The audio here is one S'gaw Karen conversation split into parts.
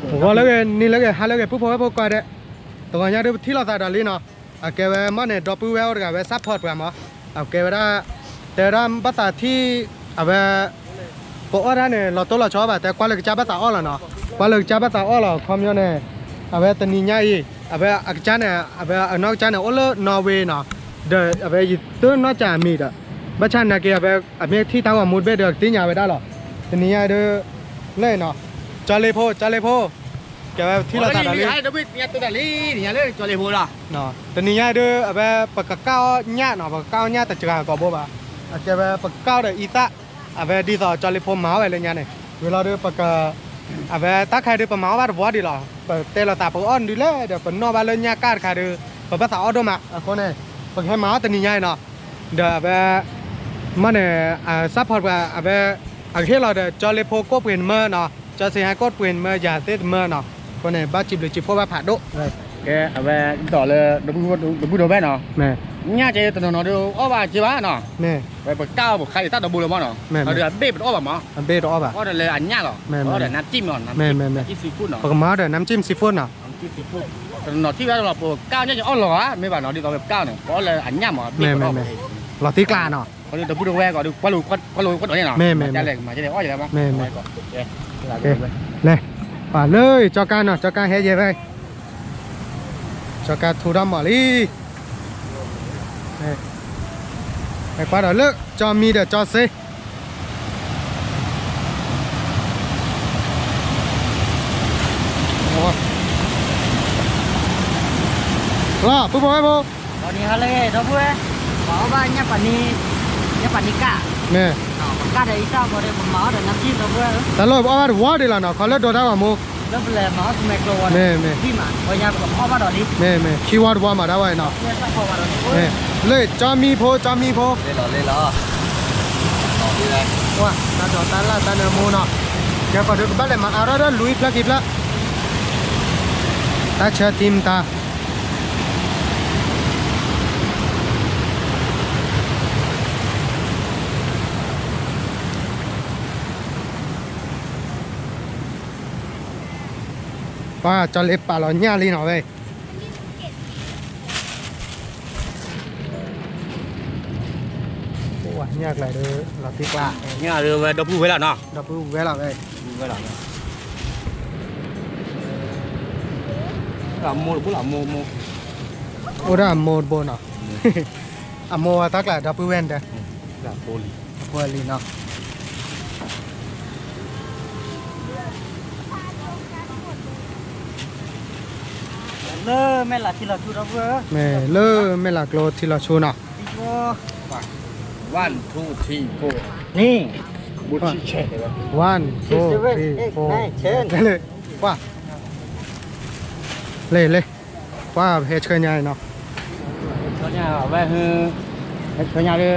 ဂီၤလၢဂ့ၤ နံၤလၢဂ့ၤ ဟါလၢဂ့ၤ ပုၢ်ဖိဝဲၢ်ဖိကိးဂၤဒဲး, တဂီၤညါဒုးပထံၣ်လိာ်သးဒီးလံနီၤ, အကဲဝဲမ့ၢ်န့ၣ် ဒီပုၢ်ဝဲၢ်အိၣ်တဂၤဝဲ support ပှၤမး, အကဲဝဲဒၣ် တဲဝဲဒၣ်ဘၣ်သးထံၣ် အဝဲ ပအီၣ်တၢ်န့ၣ် လီၤတိၢ်လီၤဆီဘၣ် တဲကွၢ်လၢကစၢ်ဘၣ်သးအီၣ်လီၤနီၤ, ကွၢ်လၢကစၢ်ဘၣ်သးအီၣ်လီၤ ခီပညီန့ၣ်, အဝဲတနံၤညါအံၤ အဝဲအကစၢ်န့ၣ် အဝဲအနီၢ်ကစၢ်န့ၣ် အိၣ်လၢ Norway နီၤ, ဒီးအဝဲယသ့ၣ်နီၣ်စၢ်အမံၤဒီး ဘၣ်ဆၣ်နာ်က့ အဝဲအမ့ၢ်ထံၣ်တၢ်ဂီၤမူတဘ့ၣ်ဒီး ကသ့ၣ်ညါဝဲဒၣ်လီၤ, တနံၤညါဒုး လၢနီၤ, ကၠီလ့ဖိ ကၠီလ့ဖိ ကဲဝဲထံၣ်လိာ်သးဒီးလံ, တနံၤညါဒုး အဝဲပကကၢ်အီၣ်ညၣ်နီၤ, ပကကၢ်အီၣ်ညၣ်တစှၤကိာ်ဘိဘၣ်, အကဲဝဲပကၢ်အီၣ်ဒီးအံသၣ်, အဝဲဒ်သိးကၠီလ့ဖိမၤအီၣ်ဝဲလၢညါန့ၣ်, ဝံၤလီၤဒုးပက အဝဲတၢ်ခါဒုး ပမၤအီၣ်ဘၣ်တဝီဒံးလီၤ, ပတဲလိာ်သးပကအီၣ်နုၤလဲၣ်ဒီး ပနီၣ်ဘၣ်လၢညၣ်ကၢ်တခါဒုး ပဘၣ်သးအီၣ်ဒိၣ်မး, အဃိန့ၣ် ပကဟဲမၤအီၣ်တနံၤညါအံၤနီၤ, ဒီးအဝဲ မ့ၢ်န့ၣ် support ပှၤ အဝဲ အကဟ့ၣ်လီၤဒီး ကၠီလ့ဖိကိးပှ့ၤတမၢနီၤ, ကၠီစ့ဟဲကိးပှ့ၤတမၢ ယၤသ့ၣ်တမၢနီၤ, အဃိန့ၣ် ဘၣ်စံးဘျုးစံးဖှိၣ်ဘၣ်ဖးဒိၣ်, ကဲ အဝဲဒ်သိးလၢ ဒီပုၢ်ဒီဝဲၢ်နီၤ, ညၣ်ကဲတနီၤနီၤဒုးအီၣ်ဘၣ်က့ဘၣ်နီၤ, ဝဲပကၢ်အီၣ်ပခါအံသၣ်ဒီးဘိလၢမးနီၤ, အဒုးအဘ့ၣ်ပတအီၣ်ဘၣ်မး, အီၣ်ဒီးလၢအညၣ်လီၤ, အီၣ်ဒီး น้ำจิ้ม နီၤ, น้ำจิ้ม น้ำจิ้ม ซีฟู้ด နီၤ, ပကမၤအီၣ်ဒီး น้ำจิ้ม ซีฟู้ด နီၤ, တနီၤထံၣ်ဘၣ်လီၤ ပကၢ်ညၣ်အီၣ်လီၤဧါ မ့ၢ်ဘၣ်နီၤ ဒ်သိးပကၢ်န့ၣ် ပအီၣ်လၢအညၣ်မး ဘ့ၣ်ပတအီၣ်ဘၣ်, လီၤတံၢ်ကျါနီၤ, ဒီပုၢ်ဒီဝဲၢ်ကီးဒုး ကွၢ်လိာ်ကွၢ်ဒီးန့ၣ်နီၤ, မ့ၢ်မ့ၢ်မ့ၢ် လဲၤ ပာ်လၢ ကၠီကါနီၤ ကၠီကါဟဲယဲၢ်ဖဲ ကၠီကါထူထီၣ်မးလံ, ဟဲကွၢ်ဒီးလၢ ကၠီမံဒီးကၠီစ့ လီၤ ပုၢ်ဖိဝဲၢ်ဖိ, ဒီးနံၤဟါလၢအဂ့ၤ ဒီပုၢ်ဝဲၢ်, ပှၤအီၣ်ဘၣ်ညၣ်ပာ်နံၤ, ညၣ်ပာ်နံၤကၢ်, မ့ၢ်, ပကၢ်ဒီးအံသၣ်အဃိဒီး ပမၤအီၣ်ဒီး น้ำจิ้ม ဒီပုၢ်ဝဲၢ်ဧၢ, တၢ်လီၢ်ပအီၣ်ဘၣ်တဝီဒံးလီၤနီၤ ခီလၢဒိတၢ်ဂီၤမူ, လၢပလဲၤမၤအီၣ်တမဲာ်ကျိၤဝဲန့ၣ်, မ့ၢ်မ့ၢ်, ဒ်မး ပှၤညါပကအီၣ်ဘၣ်ဒီးလံ, မ့ၢ်မ့ၢ် ခံဝီတဝီမးဒၣ်ဝဲနီၤ, လၢကၠီမံဖိ ကၠီမံဖိ, လီၤလီၤ, ကွၢ် တၢ်ဒိးတၢ်လၢ်တၢ်နၢမူနီၤ, ကဲပှၤဒုးကဘၣ်လဲၤမၤအါထီၣ်ဒီးလွံၢ်ဖျၢၣ်ခံဖျၢၣ်, တၢ်ဆၢထံမတၤ ပှၤကၠီလ့ပာ်လီၤညၣ်လံနီၤဝဲ, ညၣ်ကျါဒီး လီၤတံၢ်ကျါ, ညၣ်ဒီးဝဲဒီပုၢ်ဝဲၢ်လီၤနီၤ, ဒီပုၢ်ဝဲၢ်လီၤဝဲ, ဒီပုၢ်ဝဲၢ်လီၤ, အမိၢ်တဘိလီၤ မိၢ်မိၢ်, အိၣ်ဒၣ်အမိၢ်တဘိနီၤ, အမိၢ်ဝဲတၢ်ကျါဒီပုၢ်ဝဲၢ်န့ၣ်ဒီး, အဖိအလံၤနီၤ လၢမဲၢ်လးထံလီၤဆူဒီပုၢ်ဝဲၢ်, မ့ၢ်လၢမဲၢ်လးကျိထံလီၤဆူနီၤ, one two three four, န့ၣ်, one two three four, ကွၢ်, လဲၤလဲၤ, ကွၢ်ဟဲဆှၢညါနီၤ, ဝဲ, ဟဲဆှၢညါဒီး,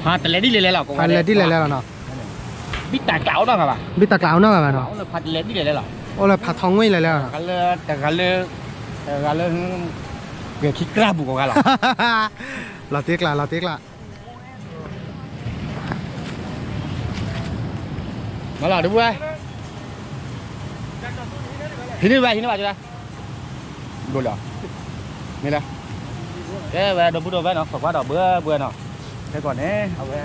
ဖးတလဲၤဒ်လဲၣ်လဲၣ်လီၤ, ဖးလဲၤဒ်လဲၣ်လဲၣ်လီၤနီၤ, ဘံၣ်တၢ်ကျးအိၣ်နီတဂၤဘၣ်, ဘံၣ်တၢ်ကျးအိၣ်နီတဂၤဘၣ်နီၤ, ဖးတလဲၤဒ်လဲၣ်လဲၣ်လီၤ, အိၣ်လၢဖးထီငွံလဲၣ်လဲၣ်လီၤ, တဂၤလၢ, တဂၤလၢ, တဂၤလၢ, ဂဲၤခံကျါပူၤကီးဂၤလီၤ, လီၤတံၢ်ကျါ လီၤတံၢ်ကျါ မၤလီၤဒ်ဝဲ, ဟံးန့ၢ်ဘၣ် ဟံးန့ၢ်ဘၣ်ကၠီ, ဒိၣ်လီၤ, မ့ၢ်လၢ, ကဲဝဲဒီပုၢ်ဒီဝဲၢ်နီၤ ခိးကွၢ်ဒီးဘှဲဘှဲနီၤ, ခဲကီးန့ၣ် အဝဲ,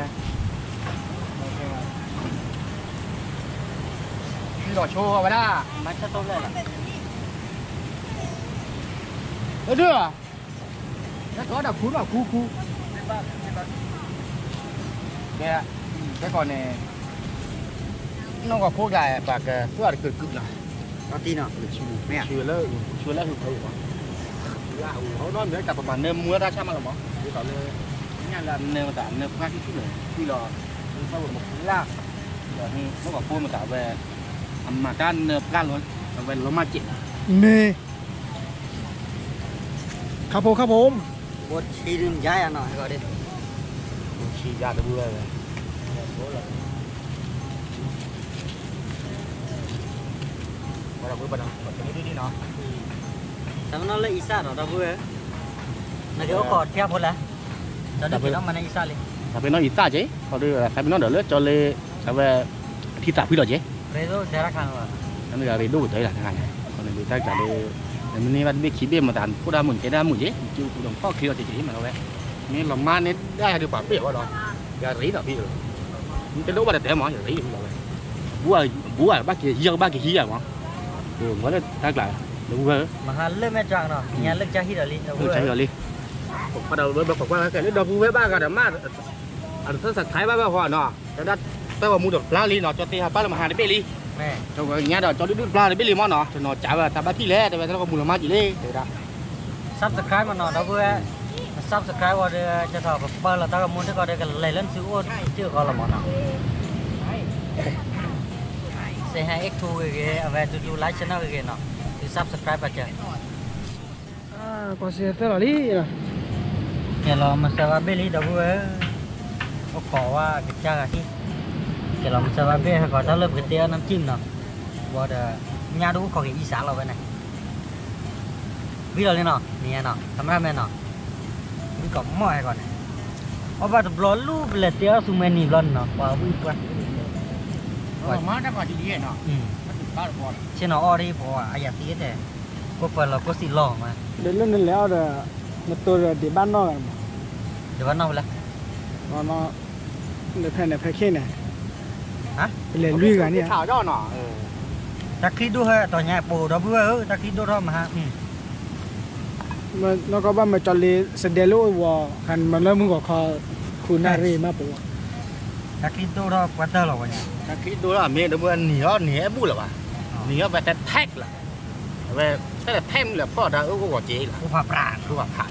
ထံလီၤဆိဝဲဒၣ်, မၤဆၢထၢၣ်လဲၣ်လီၤ, ဒုး ကီဒီးခူနီၤ ခူခူ, ကဲ, ခဲကီးန့ၣ်, နီၢ်ကီၢ်ဖိကျါ ပှၤကသွၣ်တကုာ်ကုာ်နီၤ, တံၢ်နီၤ, ဆူလၢ, ဆူလၢဟုၣ်ဖးအံၤ, နီၢ်မ့ၢ်တၢ်ပမၤနၢမူတၢ်ဆၣ်မးလီၤမး, ဒ်သိးလၢ, ညၣ်လၢအနၢမတၤ အနၢပှၢ်ဆူၣ်ဆူၣ်န့ၣ် ကွံာ်လီၤ, သၣ်ဝဲမူလၢ်, ဒီးနီၢ်ကီၢ်ဖိမတၤဝဲ, အမၤတၢ်နၢပှၢ်လီၤ, အဝဲလီၤမၢ်စဲး, မ့ၢ် ครับผม ครับผม, ဘိထံဒုညါယၤနီၤ ဟဲကီးဒ်, ဘိထံယၤတဘိဝဲ, တမ့ၢ်နီၢ်လၢအံသၣ်ဒီး ဒီပုၢ်ဝဲၢ်, နကအိၣ်ခိးထံဖိလဲၣ်, ဒီးဒုးက့ၤနီၢ်မၤန့ၢ်အံသၣ်လံ, တမ့ၢ်နီၢ်အံသၣ်က့, တမ့ၢ်နီၢ်ဒီးလၢကၠီလ့, အဝဲ, ထံသးဖှံလီၤက့, ရဲဒိၣ်စဲရခါနီၤလီၤ နမ့ၢ်ဂၤရ့ဒိၣ်ကတၢၢ်လီၤ တဂၤန့ၣ် ခီန့ၣ်ဒုးတၢ်ကျးလၢ နမ့ၢ်န့ၢ်ဘၣ်တဘ့ၣ်ခံဘ့ၣ်မၤသး နဖိဒၣ်မုၣ်နတဲဒၣ်မုၣ်က့ၤ နက့ၤအိၣ်ဃူဒီးနဖီၣ်ချ့အီၤက့ၤက့ၤမးလီၤဝဲ မ့ၢ်လီၤမါန့ၢ်ဒၣ်ယၤဒုးပှၤပ့ၢ်အီၤဒီး ယၤရ့ဒီးဖဲ နတဒိၣ်ဘၣ်တတဲမး ယၤရ့လီၤဝဲ ဘူးဘၣ်က့ၤဟံးဘၣ်က့ၤဟံးယၤမး မ့ၢ်လၢတၢ်ကျး လၢဝဲ မဟါလၢမဲာ်ကနီၤ ညါလၢကၢ်ဟံၣ်ဒီးလံ လၢကၢ်ဟံၣ်ဒီးလံ ပကွၢ်ဒီးဝဲပကွၢ်ဝဲကဲလၢဒီပုၢ်ဝဲၢ်ဘၣ်ဂၤဒီးမး အတသ့ subscribe ဘၣ်ဝဲဃီနီၤ တၢ်တၢ်ဂီၤမူဒီးဖျါလံနီၤ ကၠီသ့ဟးပာ်လၢမဟါတဘ့ၣ်လံ ညါဒီးကၠီဒုဒုဖျါတဘ့ၣ်လံမးနီၤ တနီၤကးဝဲတၢ်ဘၣ်ထံၣ်လဲၣ် တဲဝဲတၢ်ဂီၤမူလီၤမၢ်ကံၤလံ တဲဝဲဒၣ် subscribe မးနီၤ ဒီပုၢ်ဝဲၢ် subscribe ဝဲဒီး ကၠီထီၣ်ပပာ်လီၤတၢ်ဂီၤမူတခီဒီး ကလဲၤလၢနစုအိၣ်ကၠီဃီလီၤမးနီၤ စ့ဟဲ X two ဂ့ၤဂ့ၤ အဝဲတူတူ like channel ဂ့ၤဂ့ၤနီၤ သု subscribe ပာ်စၢၤ ကွၢ်စ့သၢလီၤလံ ကဲလီၤမၤစၢၤဘၣ်ဘ့ၣ်လံ ဒီပုၢ်ဝဲၢ် အိၣ်ခိးဝဲကစၢ်ဂၤဟံၣ် ကဲလီၤမၤစၢၤဘၣ်ဘ့ၣ် ဟဲကီးတၢ်လၢပကတဲအီၣ်နၢ်ကံၣ်နီၤ ဝံၤဒီး ညါဒုးအိၣ်ခိးက့ၤအံစးလီၤဝဲန့ၣ် ဝံၤလီၤလံနီၤ နံၤနီၤ cameraman နီၤ ဝံၤကီးမီၢ်ဟဲကီးန့ၣ် အီၣ်ဘၣ်တဘျီလူၢ် ပလဲၤတဲအီၣ်ဆူမဲာ်နံၤဘျီန့ၣ်နီၤ ပှၤဝံၤပှၤ ဆ့ၣ်နီၤအီၣ်ဒ်ပှၤအယၤသံတဲ ကိၣ်ပှၤလီၤကိၣ်စံးလီၤမး ဒီးလၢနလဲၤအီၣ်ဒီး နတိၤဒီးဒံးဘၣ်နီၢ်ဂၤမး ဒံးဘၣ်နီၢ်ဖဲလဲၣ် လၢဖဲန့ၣ်ဖဲခ့ၣ်န့ၣ် ပလဲၤလွံၢ်ဂၤန့ၣ် တၢ်ချံဒိၣ်ဟဲတီၤညါပအိၣ်ဒီပုၢ်ဝဲၢ်ဧၢ တၢ်ချံဒိၣ်ထီၣ်မဟါ နီၢ်ကီၢ်ဘၣ်မၢကၠီလ့ စဒဲလၢအိၣ်ဝီၤ ဟးမၤလၢမုၢ်ဂီၤခီ ဃုနၣ်ရံၣ်မးပအိၣ် တၢ်ချံဒိၣ်ထီၣ်ပှၤတၢၢ်လီၤဝဲညါ တၢ်ချံဒိၣ်ထီၣ်မ့ၢ်ဒီပုၢ်ဝဲၢ်နံၤဟီနံၤဟဲဘူၣ်လၢၤဘၣ် နံၤဟီပှၤတဲ tag လီၤ အဝဲ တၢ်လဲၤ tag မုၢ်လဲၤဖီၣ်တၢ်အိၣ်ဂီၤက့ၤလီၤ အိၣ်ဖးပြး အိၣ်ဖးဖး ဘၣ်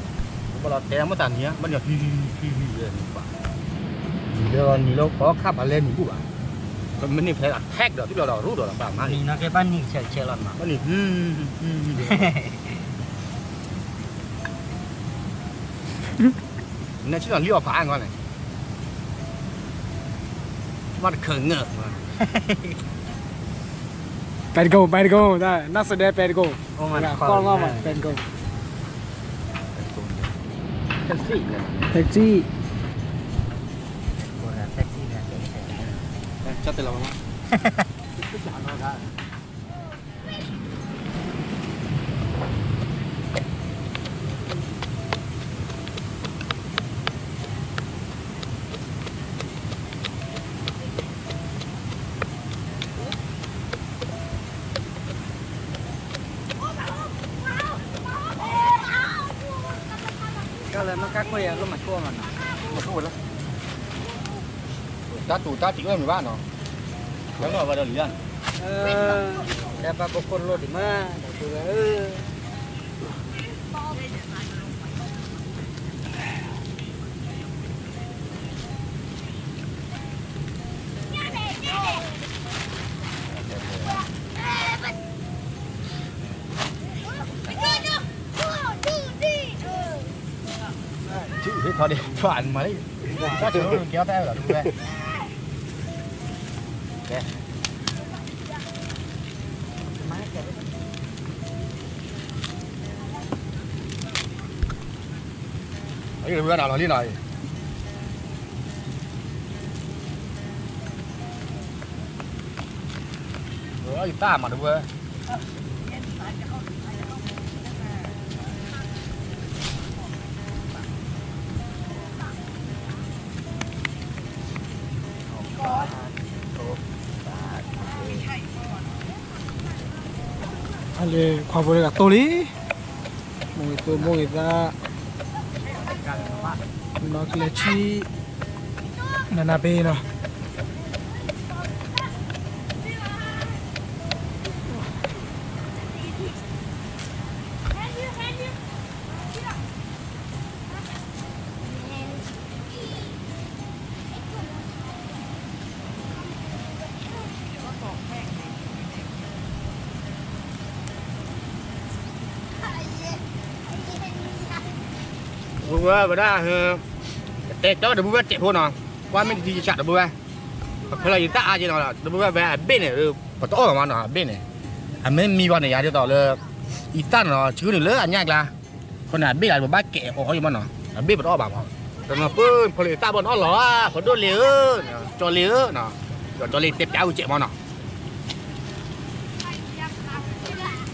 လီၤတဲမ့ၢ်တၢ်နံၤ ဘၣ်နံၤဟံၣ်ဟံၣ်ဟံၣ်ဟံၣ်လၢနံၤဘၣ် နံၤလၢနံၤလၢကီခါပှၤလဲၤနံၤဘူၣ်ဘၣ် မ့ၢ်န့ၢ်ဖဲလၢ tag ဒီးတူၢ်လီၤဒီးရူၣ်ဒီးလီၤပှၤမၤနံၤ နကဲဘၣ်နံၤဆဲးဆဲးလီၤမး ဘၣ်နံၤဟံၣ်ဟံၣ်ဟံၣ် နဆ့ၣ်နီၤလံအီၣ်ဖးအါဂီၢ်န့ၣ် မ့ၢ်တခၢၣ်ငၢၣ် ပဲတကိ ပဲတကိ နၢ်စဒဲပဲတကိ ပဲတကိ taxi ကလဲၤမ့ၢ်ကါခိၣ်ယၤလိၣ်မၤဆိၣ်မးနီၤ မၤဆိၣ်ဝဲလၢ တၢ်တူၢ်တၢ်တံၢ်အိၣ်မ့ၢ်ဘၣ်နီၤ လၢနီၤဝဲဒီးလံၤ လၢဘၣ်ကိၢ်ခိၣ်လိၣ်ဒံးမး ဒီပုၢ်ဝဲၢ်ဧၢ ထီၣ်ဒံး ဖျါမၤလံ တၢ်ကဲထီၣ်တၢ်လီၤ တပူၤဝဲ ကဲ အံၤတပူၤဝဲနၤလီၤလံနီၤ အံၤတၢ်မၤတပူၤဝဲ အလၢခွါဖိတဂၤတိၢ်လံ မိၢ်ဂ့ၤသိမိၢ်ဂ့ၤသး နီၢ်ကလဲၤဆံ နနၢ်ပ့ၤနီၤ ဝဲဝဲဒၣ် တဲကၠီတဘူၣ်ဝဲစဲးဖိနီၤ ကွၢ်မ့ၢ်တသံယစးတဘူၣ်ဝဲ ပဖဲလီၤယတၢ်အါက့နီၤ တဘူၣ်ဝဲဖဲအဘ့ၣ်န့ၣ် ပတအီၣ်ဘၣ်မးနီၤ အဘ့ၣ်န့ၣ် အမ့ၢ်မံဘၣ်န့ၣ် ယၤဒ်သိးလၢ အံသၣ်န့ၣ်နီၤ ဆှၢန့ၣ်လၢအညၣ်ကျါ ခီန့ၣ် အဘ့ၣ်လၢပဘၣ်ကဲးအီၣ်အီၤမးနီၤ အဘ့ၣ်ပတအီၣ်ဘၣ်မး တနီၤပၢၢ်ဖဲလီၤယတၢ်ဘၣ်န့ၣ်အီၣ်လီၤ ဖးဒိၣ်လ့ၤဧၢ ကၠီလ့ၤဧၢ ကၠီလ့ၤတဲပျးဝဲစဲးမးနီၤ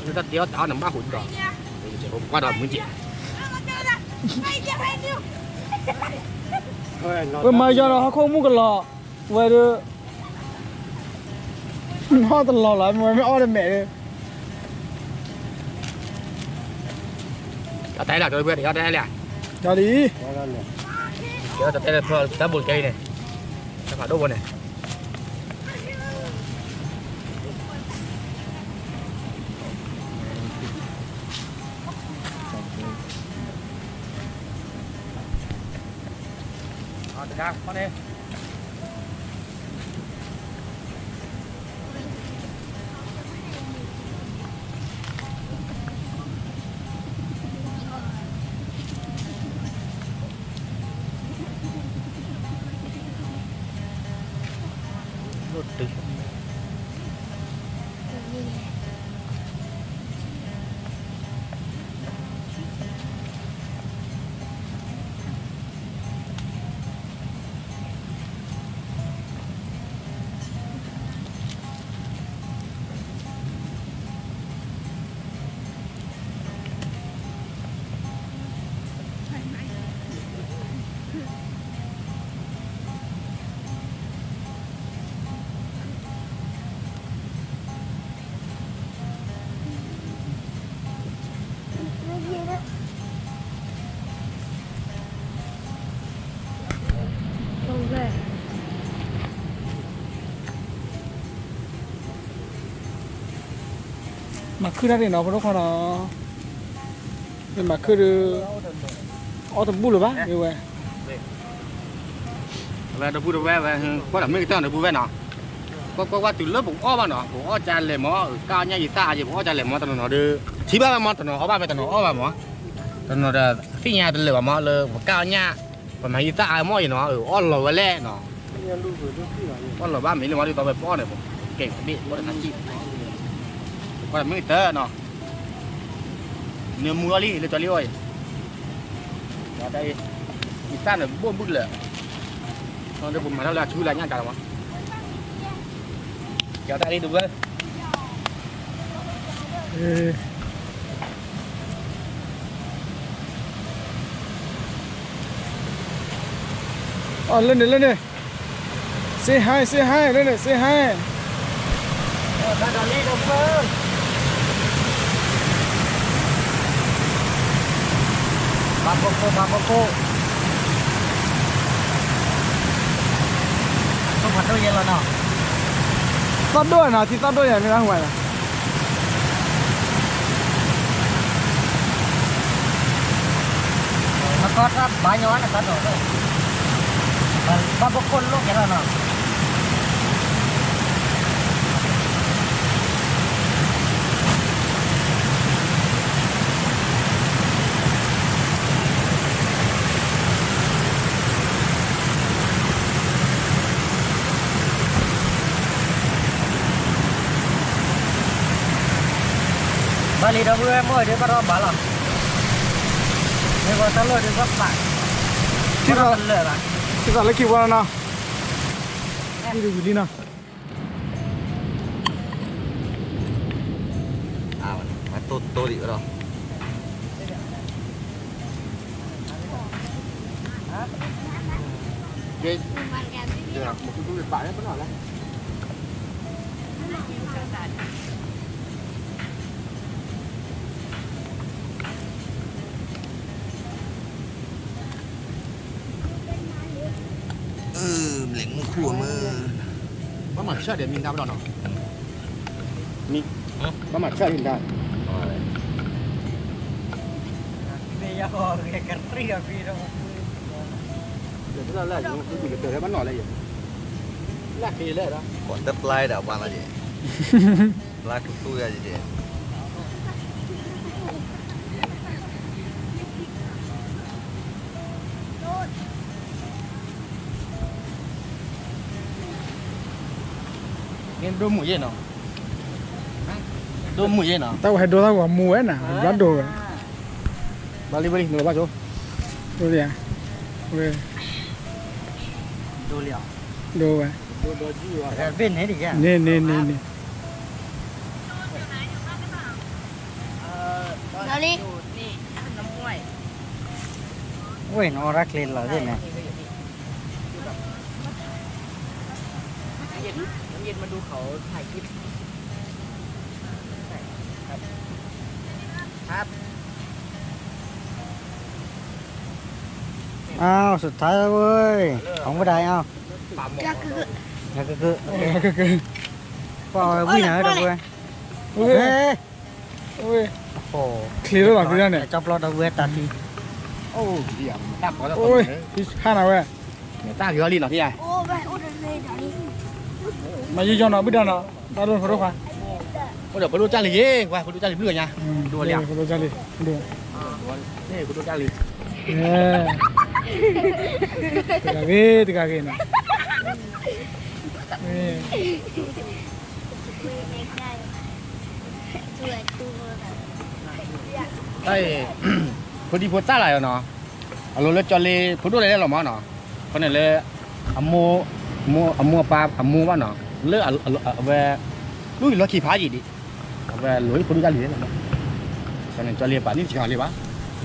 တၢ်တဲအီၣ်တၢ်အီၣ်န့ၣ် ဘၣ်ဟူးဒီး ပှၢ်ဒီးမုၢ်ကဲး ဝဲမၤယီၤဒီးဟီၣ်ခိၣ်မုၣ်ကလီၤ, ဝဲဒၣ် ဟီၣ်တလီၤလီၤ မ့ၢ်ဝဲမ့ၢ်အီၣ်တမဲာ်ဒီး တၢ်တဲလၢ တၢ်တဲလၢ တၢ်လံ, တၢ်တဲလၢ တၢ်ဘိးကဲအံၤန့ၣ် တၢ်ဖးဒိၣ်ဘိန့ၣ် တခါန့ၣ် မၤခုၣ်တၢ်န့ၣ်နီၤ ဖိဒိၣ်ခွါနီၤ, မ့ၢ်မၤခုၣ်ဒီး အီၣ်တဘူၣ်လၢၤဘၣ် မ့ၢ်ဝဲ ဝဲတဘူၣ်တဝဲဝဲ ကွၢ်ဒီးမ့ၢ်ကတၢၢ်တဘူၣ်ဝဲနီၤ, ကွၢ်ကွၢ်ကွၢ်တုၤလၢပကအီၣ်ဘၣ်နီၤ ပကအီၣ်ကလဲၤမး ကၢ်အီၣ်ညၣ်ယသၣ်အါယဲ ပကအီၣ်ကလဲၤမး တနီၤနီၤဒီး ထံၣ်ဘၣ်ဝဲမး တနီၤအီၣ်ဘၣ်ဝဲ တနီၤအီၣ်ဘၣ်မး, တနီၤဒီး သ့ၣ်ညါတလၢာ်ဘၣ်မး လၢပကၢ်အီၣ်ညၣ် ပမၤယသၣ်အါမးအံၤနီၤ အီၣ်လီၤဝဲလဲၣ်နီၤ, အီၣ်လီၤဘၣ်မ့ၢ်လၢမးဒ်သိးဝဲပအီၣ်န့ၣ် ကဲကဘ့ၣ် ပအီၣ်တခါစံၣ် ကွၢ်ဒီးမ့ၢ်ကတၢၢ်နီၤ နမူအီၤလံ လၢကၠီလံအီၤအံၤ, ယသၣ်န့ၣ်ဘိၣ်ဘုၣ်လၢာ်, ဒီးပမၤထီၣ်လၢအဆူလၢညၣ်ကၤလီၤမး, ယသၣ်လံတဘျီ, အီၣ်လၢန့ၣ်လၢန့ၣ်, say hi say hi လၢန့ၣ် say hi, ဘၣ်ဘိခိၣ် ဘၣ်ဘိခိၣ်, အဆိကတၢၢ်ယဲလီၤနီၤ, သီၣ်ဒိၣ်နီၤ ထံသီၣ်ဒိၣ်ယဲ မ့ၢ်ဘၣ်ဟူဝဲလီၤ နကီၢ်တၢ်ဘါညီနကီၢ်ဒီး ဘၣ်ဘိခိၣ်လိၣ်ကဲလီၤနီၤ, ဘၣ်လံဒီပုၢ်ဝဲၢ်မိၢ်အံၤဒုး ဘၣ်ထီၣ်ဘၣ်လီၤ, မ့ၢ်ဝဲတၢ်လီၢ်ဒုးဘၣ်ဖး, ထံသီၣ်လၢာ်ဘၣ်, ထံသီၣ်လၢခံဝီလီၤနီၤ, အံၤဒုးဝံၤလံနီၤ, အတိၢ်တိၢ်ဒံးဝဲဒီး ဘျဲၣ်မူခိၣ်မ့ၢ်, ဘၣ်မၤဆၢၣ်ဒီးမံၤတၢ်ပဒီနီၤ, မံၤ, ဘၣ်မၤဆၢၣ်ဒံးတၢ်, လၢလၢယသူၣ်ဒူၣ်ကတၢၢ်လၢဘၣ်နီၤလၢယ, လၢက့ၤလၢဒီး ကိးတပျၢ်ဒီးဘၣ်လီၤယဲ, ပျၢ်ခူသူၣ်ယဲယဲ ဒိၣ်မုၢ်ယဲနီၤ, ဒိၣ်မုၢ်ယဲနီၤ, တၢ်ဝဲဟဲဒိတၢ်ဂီၤမူဝဲနၤ, ဘျီဒိဝဲ, ဘျီလံဘျီလံ နဘၣ်ဆိ, ဒိလံဧါ, ဒိလံဧါ, ဒိဝဲ, န့ၣ်န့ၣ်န့ၣ်န့ၣ် န့ၣ်န့ၣ်န့ၣ်န့ၣ် န့ၣ် ဝဲၢ်နီၢ်ရၣ်ချ့လီၤသ့ၣ်န့ၣ် อ้าว สุดท้ายแล้วเว้ย ของผู้ใด เอ้า ก็คือ ก็คือ ก็เอาวิ่งหน่อย เฮ้ย ချ့လီၤလီၤ သ့ၣ်ညါန့ၣ် ကၠီပျီဒီပုၢ်ဝဲၢ်တၢ်ထံ အိၣ် ဟါနၤဝဲ တၢ်ဂ့ၤလီၤနီၤ မၤယံာ်ယီၢ်နီၤ ဘုဒၣ်နီၤ တၢ်ဒိၣ်ဖိဒိၣ်ခွါ အိၣ်ဒီးဖိဒိၣ်ကၢ်လံယ့ၢ် ကွၢ်ဖိဒိၣ်ကၢ်လံဘျုးညါ ဒိၣ်လံ ဖိဒိၣ်ကၢ်လံ ဖိဒိၣ်ကၢ်လံ တဂၤဂ့ၤ တဂၤဂ့ၤနီၤ တၢ်အံၤ ဖိဒံဖိသၣ်လၢ်ယီၤနီၤ အလိၤလၢကၠီလ့ဖိဒိၣ်လဲၣ်လဲၣ်လီၤမးနီၤ ဖဲန့ၣ်လၢ အမိၢ် အမိၢ်အပၢ်အမိၢ်ဘၣ်နီၤ လၢအဝဲ လူၢ်လီၢ်ခံဖးယံာ်ဒံး အဝဲလိၤဖိဒိၣ်ကၢ်လံလဲၣ်လီၤမး ကၠီလ့ပာ်န့ၢ်တကၤလံဘၣ်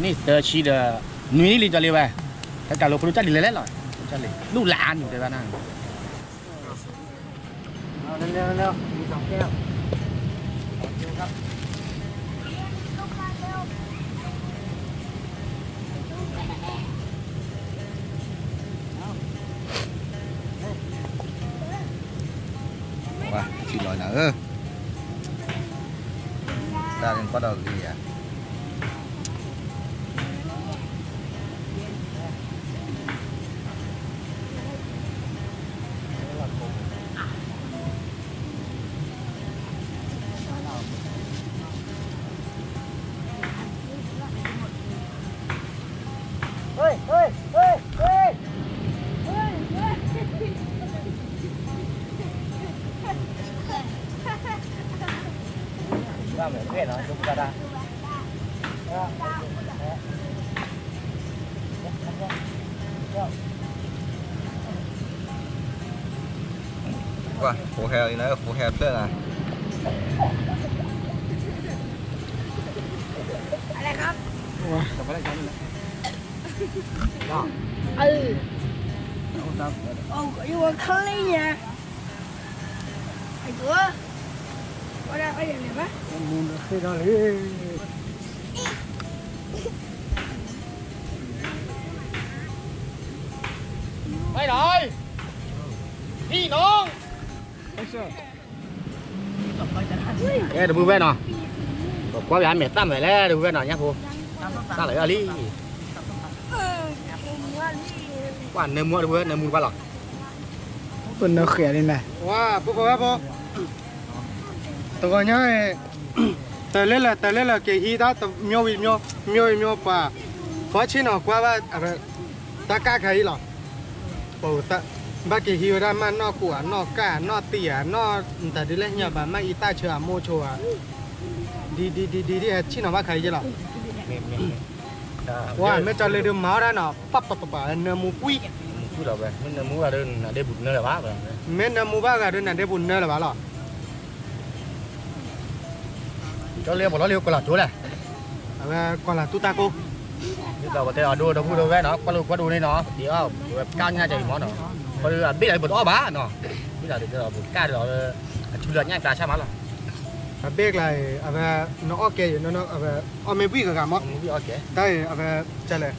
န့ၢ်သၢဆံဒီး နွံနံၣ်လံကၠီလ့ဝဲ တၢ်ကးလိၤဖိဒိၣ်ကၢ်လံလဲၣ်လဲၣ်လီၤ ကၠီလ့ လူၢ်လၢ်အါနုၤတဲဘၣ်နၤ เร็วๆๆ มีสองแก้ว สองแก้วครับ ဝါ ထံလီၤနၤဧၢ တၢ်န့ၣ်ကီၢ်ဒီးဂ့ၤယၤ ဝါ full hair လံနၤ full hair ဖျၢၣ်နၤ อะไรครับ เออ โอ้ย คลีน ไอ้ตัว ว่าได้ก็อย่างไรวะ ไปหน่อย พี่น้อง အဲ တပုၢ်ဝဲၢ်နီၤ ကွၢ်ပၠးမဲာ်သၣ်မဲာ်လဲၣ် တပုၢ်ဝဲၢ်နီၤ ညၣ်ဖိ သၣ်လီၤအလံ ကွၢ်နၢမူတပုၢ်ဝဲၢ် နၢမူတပှၢ်လီၤ ပနၢဃဲၤလံန့ၣ် ဝါ ပုၢ်ဖိဝဲၢ်ဖိ တဂီၤညါ တၢ်လဲၣ်လၢ တၢ်လဲၣ်လၢက့ၤဟံးတၢ် မျိုးဝံၤမျိုး မျိုးဝံၤမျိုး ပှၤ ဖီဆ့ၣ်နီၤကွၢ်ဘၣ် တၢ်ကၢ်ခါအံၤလီၤ ပ ဘၣ်က့ၤဟံးဝဲဒၣ်မး နီၢ်ကိၣ်ဧါ နီၢ်ကၢ် နီၢ်တံၢ်ဧါ နီၢ်တၢ်ဒ်လဲၣ်ညါဘၣ် မ့ၢ်အံသၣ်ဆၢအမိၢ်ဆိဧါ ဒ်ဒ်ဒ်ဒ်ဒ် ဆ့ၣ်နီၤဘၣ်ခါအံၤလီၤ ဝါ မ့ၢ်ကၠီလ့ဒုးမၤအီၣ်ဒၣ်နီၤ ပပပပ နၢမူကွံာ် နၢမူကွံာ်လီၤဝဲ မ့ၢ်နၢမူဘၣ်ဒီးနၤဒ့ပူၤနၢလၢၤဘၣ် မ့ၢ်နၢမူဘၣ်ဂၤဒီးနၤဒ့ပူၤနၢလၢၤဘၣ်လီၤ ကၠီလ့ပှၤလီၤလံကီၢ်လၤကၠိလဲၣ် အဝဲကီၢ်လၤတူၢ်တၢ်ကိး ဒ်သိးပတဲအဒိတပုၢ်တဝဲၢ်နီၤ ကွၢ်လိာ်ကွၢ်ဒိးန့ၣ်နီၤ ဒ်အီၣ်ဝဲကၢ်ညၣ်ကၢ်အံၤမးနီၤ ခီဒီးအဘ့ၣ်လၢပတအီၣ်ဘၣ်နီၤ ဘ့ၣ်လၢပတအီၣ်ဘၣ် အဆူလၢညၣ်ကျါဆၣ်မးလီၤ အဘ့ၣ်ကျါအံၤ အဝဲ နအီၣ်ကဲအံၤ အီၣ်မ့ၢ်ဘှံးဂၤဂၤမး တၢ်အံၤ အဝဲ ကလဲၣ်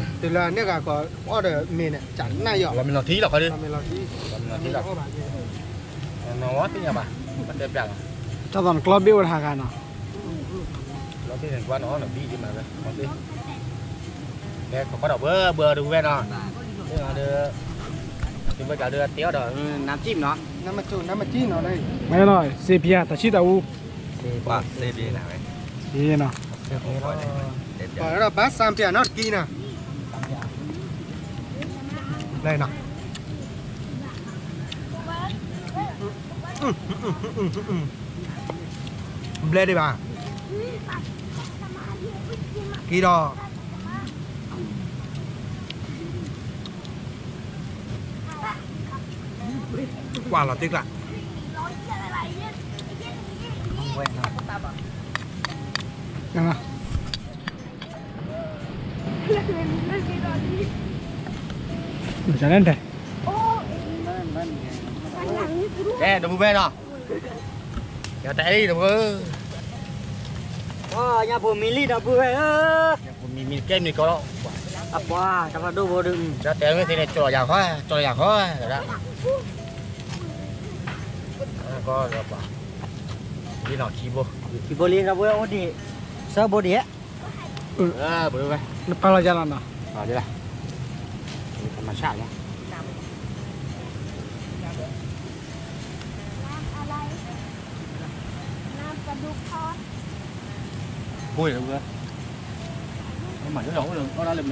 တုၤလၢအန့ၢ်ဂၤကီးအီၣ်ဒီးမ့ၤန့ၣ် ကနၣ်ယီၤ လီၤမ့ၤလီၤထံလီၤခီဒီး လီၤမ့ၤလီၤထံလီၤ နဝဲသ့ၣ်ညါဘၣ် ဘၣ်တဲပျးလီၤ တၢ်သးနကျီဘ့ၣ်ဝဲတဟးဂၤနီၤ ကျီဘ့ၣ်န့ၣ်ကွၢ်နီၤ နဘံၣ်ဒ်မးဝဲ ကဲ ခီခီဒီးဘၣ်ဘၣ်တဝဲၢ်နီၤ ဒီး ဒီးတဲအီၣ်ဒီး နါစံၣ်နီၤ နါမစံၣ်နီၤ မ့ၢ်နီၤ စ့ပျး တၢ်ဆံၣ်တၢ်အူ စ့ပျး စ့ပျးနီၤ ပှၤဒီးဘၣ်စၢ်ပျးနီတကံနီၤ လဲၤနီၤ ဘျဲဒံးဘၣ် က့ၤဒီး ကွၢ်လီၤတ့ၢ်ကျါ ဝဲနီၤ ကန့ၣ်တဲ ကဲ တပူၤဖဲနီၤ, ယတအဲၣ်တပူၤ, ညၣ်ဖိမံလံတပူၤဖဲဧၢ, ညၣ်ဖိမံမံကဲမံကီလီၤ, အပှၤတၢ်ဖးဒိၣ်ဖိဒုး, ယတအဲၣ်မ့ၢ်သ့န့ၣ် ကၠီလီၤယၤခီ, ကၠီလီၤယၤခီ, ကီလီၤပှၤ, လံနီၤခံဘိ, ခံဘိလံတပူၤအိၣ်ဒံး, ဆၢဘိဒံး, နပာ်လီၤယၤလီၤနီၤ, မၤဆၣ်လီၤ တ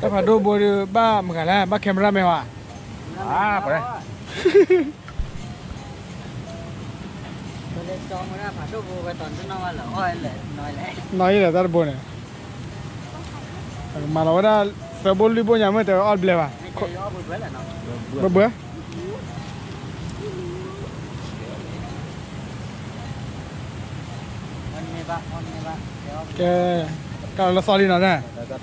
ၢ်ဖးဒိၣ်ဘိဒုး ဘၣ်မတၤဂၤလဲၣ်, ဘၣ် camera man ဝဲ, နီၢ်အံၤလၢတၢ်တဘိန့ၣ်, ဘၣ်ဘၣ်, ကဲ, ကၢ်လီၤလၢသီလံနီၤ, အံၤကတပျ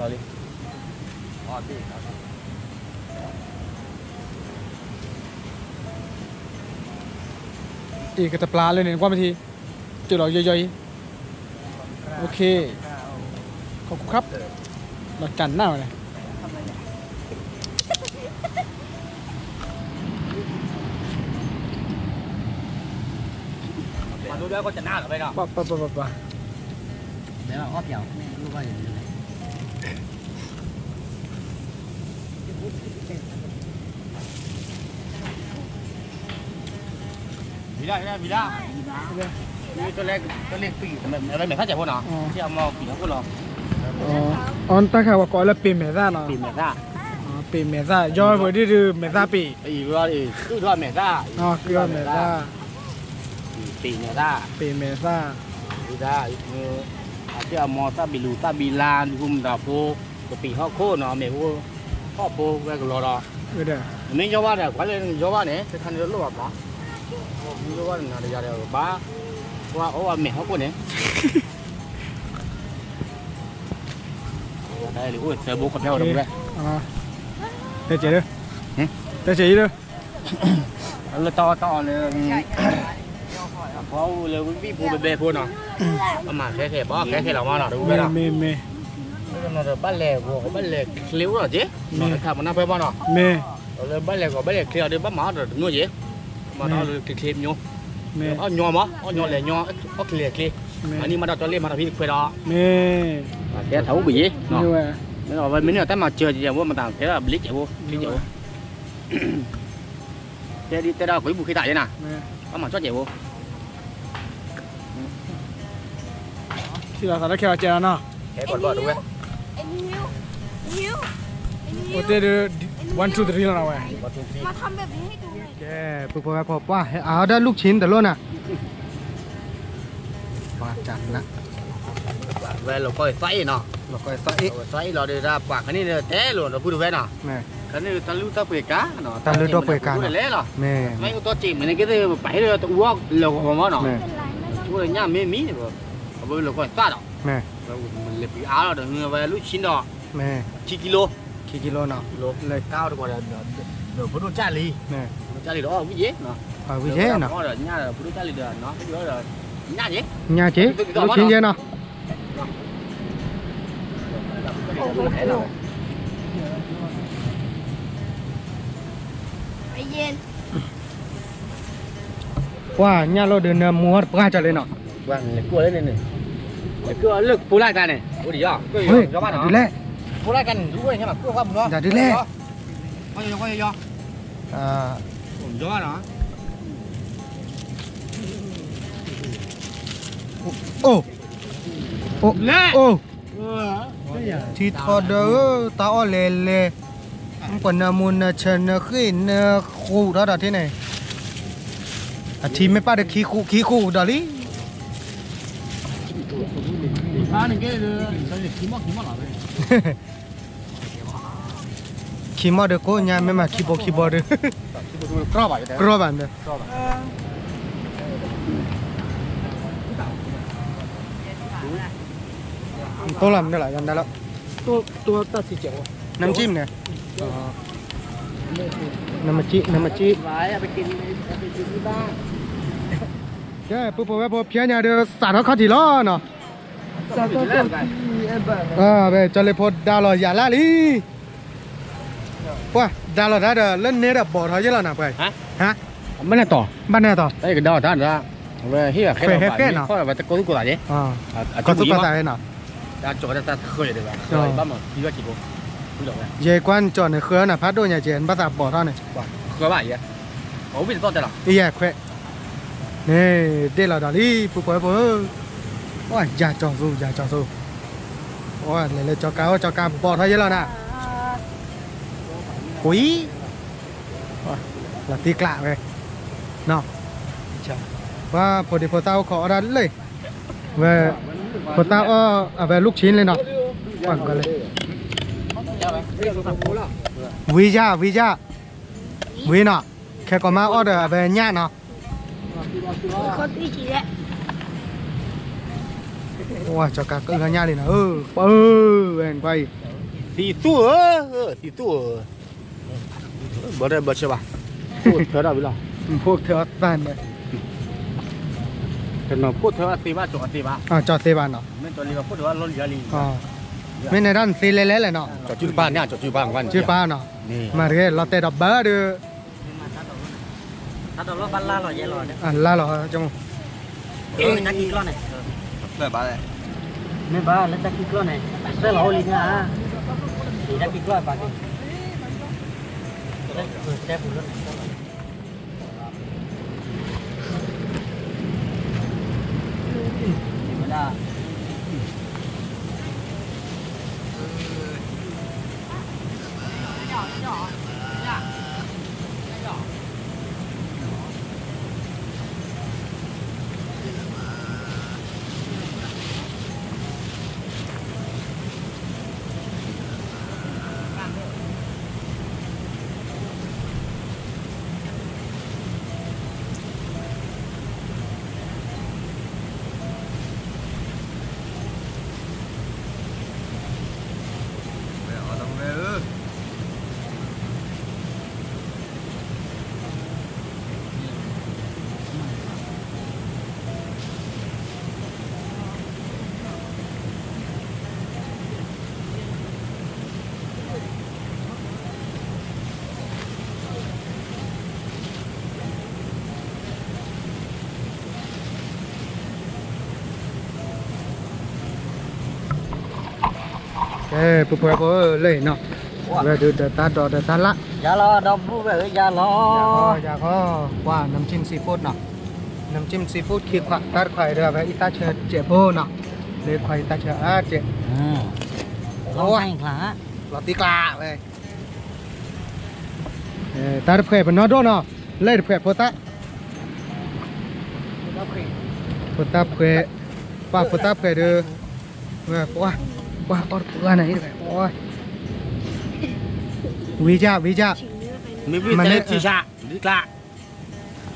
ၢ်လၢန့ၣ် နကွၢ်မ့ၢ်ထံ, ကၢ်လီၤယီယီအံၤ, ခီခူခပ်, လီၤကနၣ်ဝဲန့ၣ် ပှၤ, မံၤလၢ်, မံၤလၢ်, တလဲၤပံာ်, မဲာ်သၣ်ကဲးဖိနီၤ, အမီၤပံာ်ဟီၣ်ခိၣ်လီၤ, အီ တၢ်ခါပှၤကိးလၢပ့ၤမဲာ်သၣ်နီၤ, ပ့ၤမဲာ်သၣ်, ပ့ၤမဲာ်သၣ်, ယီၤပှၤဒ်ဒုး မဲာ်သၣ်ပ့ၤ, ဃုထီၣ်မဲာ်သၣ်, ဃုထီၣ်မဲာ်သၣ်, ပ့ၤမဲာ်သၣ်, ပ့ၤမဲာ်သၣ်, အမီၤသၣ်ဘံလူၤသၣ်ဘံလါ နဃုမတၤဖိ, ကပံာ်ဟီၣ်ခိၣ်နီၤ မ့ၢ်ဖိ, ဟီၣ်ဖိဝဲကလီၤဒီး, မ့ၢ်ယီၤဘၣ်ဒီး ပှၤလၢယီၤဘၣ်န့ၣ် တခါန့ၣ်တလိၣ်ဘၣ်ပှၤ, မ့ၢ်ယီၤဘၣ်န့ၣ် နၤတယၤဒီးဘၣ်, ပှၤအိၣ်ဘၣ်မဲာ်ဟီၣ်ခိၣ်န့ၣ် တၢ်လံ အိၣ်သၢဘိ ခီဖျိဝဲတပူၤဝဲ, တဲကဲးလၢ, တဲကဲးအံၤလၢ, လၢတၢ်အီၣ်တၢ်အီလၢ, အဖီအိၣ်လၢဝံၣ်ဖိဘဲဘဲဖိနီၤ, အမၤခဲခဲဘၣ် ခဲခဲလီၤမးနီၤ တပူၤဝဲနီၤ, မ့ၢ်, မ့ၢ်, ဘၣ်လဲၤဂီၤ ဘၣ်လဲၤချ့အိၣ်လီၤက့ၤ, မ့ၢ်တခါမနၢ်ဖဲဘၣ်နီၤ, မ့ၢ်, လၢဘၣ်လဲၤဂီၤ ဘၣ်လဲၤချ့အီၤဒီး ဘၣ်မၤအီၣ်ဒီးတမျိးက့ၤ, မၤတၢ်အီၣ်လၢချ့ချ့မျိး, အီၣ်ညီမး အီၣ်ညီလဲၤညီ, အီၣ်ချ့လဲၤချ့, မၤနံၣ်မၤတၢ်ကၠီလ့ၣ် မၤတၢ်ဖံးတခွဲးဒီး, မ့ၢ်, တဲထီၣ်အိၣ်ဘှံးယ့ၤ, မ့ၢ်ဝဲ, မ့ၢ်မ့ၢ်တၢ်မၤစၢၤကဲး ဝဲမတၤဖဲဘျ့ကဲးဖိ ဘျ့ကဲးဖိ, တဲဒ်တဲဒၣ်ကိးပူၤဃ့တၢ်ယဲနၤ, ဘၣ်မၤကၠီကဲးဖိ, ထံၣ်လီၤသးလၢခဲအီၤကဲးလီၤနီၤ, အိၣ်တ့ၢ်ဒုး, one two three လီၤနီၤဝဲ, ကဲ, ပဖိဝဲဖိပှၢ် ဟဲအါအီၣ်ဒၣ်လူၢ်ဆံတလိၣ်နၤ, ပှၤကနၣ်, ဝဲလီၤကီသးအ့ၣ်နီၤ, လီၤကီသးအ့ၣ်, သးအ့ၣ်လီၤဒီး ပှၤခဲန့ၣ်တဲလိာ်ဒီး ပုၢ်တဝဲနီၤ, ခဲန့ၣ်တၢ်လုၢ်တၢ်ပှ့ၤကါ, တၢ်လုၢ်တၢ်ပှ့ၤကါနီၤ, လဲၤလီၤ, မ့ၢ်, မ့ၢ်အိၣ်တီစ့ၢ်မ့ၢ်န့ၣ် ကသ့ၣ်ပပာ်ဟ့ၣ်လၢတအူအီၣ်လၢာ်ဂီၤမးနီၤ, အိၣ်လၢညၣ်မ့ၢ်မံ, အဝဲလီၤကီသးဒီး, လဲၤပှ့ၤအါလီၤဒီး ဟဲဝဲလူၢ်ဆံဒီး, ခံကံလိ, ခံကံလိနီၤ, လၢကါအီၤတကီၢ်ဒီး, ဒီးဖိဒိၣ်ကၢ်လံ, ဖိဒိၣ်ကၢ်လံဒီးအီၣ်ဝံၣ်ယ့ၤ, ဝံၣ်ယ့ၤနီၤ, ဒီးညၣ်ဒီးဖိဒိၣ်ကၢ်လံဒီး, ညၣ်က့ၤ, ညၣ်က့ၤ, လူၢ်ဆံယဲနီၤ ပှၤညၣ်လိၣ်ဒုးနၢမူဟီၣ်တပှၢ်ကၢ်လံနီၤ, လၢပူၤလၢ်ကျါန့ၣ်, ဒ်လဲၣ်, ဒ်လဲၣ်, အိၣ်, အိၣ်, အိၣ်, ထံထီဒီးဧၢ, တၢ်အီၣ်လဲၤလဲၤ, ပှၤနၢမူနၢဆၢနၢဃ့ၣ်နၢဃူးထီၣ်ဒီးထံန့ၣ်, အထံမ့ၢ်ပၢ်ဒီးခံဃူး ခံဃူးဒီးလံ ခံမီၢ်ဒီးကိးညါ မ့ၢ်မၤခံဘိခံဘိဒီး ကြီဘၣ်ဒီး ကြီဘၣ်ဒီး တၢ် နမ့ၢ်တၢ်လီၤ နမ့ၢ်တၢ်လီၤ နမ့ၢ်တၢ်လီၤ နမ့ၢ်တၢ်လီၤ နမ့ၢ်တၢ်လီၤ ကဲ ပုၢ်ဖိဝဲၢ်ဖိ ဖဲညါဒီး စးထီၣ်ခီၣ်ထံးလီၤနီၤ ကၠီလ့ဖိဒါလီၤယၤလၢ်လံ ပှၤဒါလီၤတၢ်ဒီး လၢန့ၣ်ဒီးဘီၣ်ထီၣ်ယဲလီၤနၤပှၤ ဟါ ဘၣ်နဲၣ်တီၤ ဘၣ်နဲၣ်တီၤ ကဒါတၢ်ဒီး ဝဲဟ့ၣ်အခဲ ခွဲးဟဲဖဲနီၤ ဝဲတကိးသူၣ်ကိးသးယဲ ကီသူၣ်ကိးသးယဲနီၤ ယကွၢ်နကၠီၣ်န့ၣ်ဃၢနၤဖးဒိၣ်ညါကဲ နဘၣ်သးဘီၣ်ထီၣ်န့ၣ် ယဲခွဲး န့ၣ် ဒ့ၣ်လီၤဒီးလံ ပူၤပှဲၤဖိ ယၤကၠီၣ်သူ ယၤကၠီၣ်သူ လဲၤလၢကၠီကါအိၣ် ကၠီကါဘီၣ်ထီၣ်ယဲလီၤနၤ ကွံ လီၤတံၢ်ကျးဝဲ ပှၤဖိဒံဖိသၣ်အိၣ်ခိးအီၣ်ဒၣ်လၢ ဝဲ ဖိသၣ်အီၣ် အဝဲလူၢ်ဆံလံနီၤ ဝံယၢ် ဝံယၢ် ဝံနီၤ ခဲကိးမးအီၣ်ဒီးအဝဲညၣ်နီၤ ကၠီကါကလၢညၣ်လံနီၤ ပၢဝဲကွၢ်အံၤ သံသူၣ်ဧၢ သံသူၣ်ဧၢ ဘၣ်ဘၣ်ဆၢဘၣ် ဖိၣ်ထၢဒၣ်ဝံၤလီၤ ဖိၣ်ထၢအသၣ်န့ၣ် တနီၤဖိၣ်ထၢဘၣ်သ့ဘၣ် ကၠီသ့ဘၣ်နီၤ ကၠီသ့ဘၣ်နီၤ မ့ၢ်နဲဒၣ်နသ့လဲၤလဲၤလဲၣ်နီၤ ကၠီစုပၢ်န့ၣ် ကၠီစုပၢ် စုပၢ်နီၤ မၤတက့ၢ် လီၤတဲာ်ဒီးဘၣ်ဒီး လါလီၤ တၢ်ခံကျီၢ်န့ၣ် မ့ၢ်ဘၣ်လၢတၢ်ခံကျီၢ်န့ၣ် အဆဲလီၤအိၣ်လံန့ၣ်ဧါ တၢ်ခံကျီၢ်ဘၣ်က့ၤ တဲပူၤလၢန့ၣ် ကဲ ပူၤပှဲၤဖိလၢအံၤနီၤ ဝဲဒုးဒီးတၢ်ဒိးဒီးတၢ်လၣ် ယၤလီၤ ဒီပုၢ်ဝဲၢ်ဧၢ ယၤလီၤ ယၤဃီ ကွၢ် น้ำจิ้มซีฟู้ดနီၤ น้ำจิ้มซีฟู้ด ခံခွး တၢ်တခွးအံၤဒီး အဝဲအံၤတၢ်ဆၢစဲးဖိနီၤ လၢခွးအံၤတၢ်ဆၢအါစဲး လီၤတံၢ်ကျါဝဲ တၢ်တဖှဲးပနီၢ်ဒိၣ်နီၤ လၢတဖှဲးဖိသၣ် ဖိသၣ်ဖှဲး ပှၤဖိသၣ်ဖှဲးဒီး ပှၤ ပှၤအီၣ်တပှၢ်န့ၣ် ဝံၤယၢ် ဝံၤယၢ် မ့ၢ်ဝံၤ မၤန့ၢ် ထံဆး ဒ်ကျါ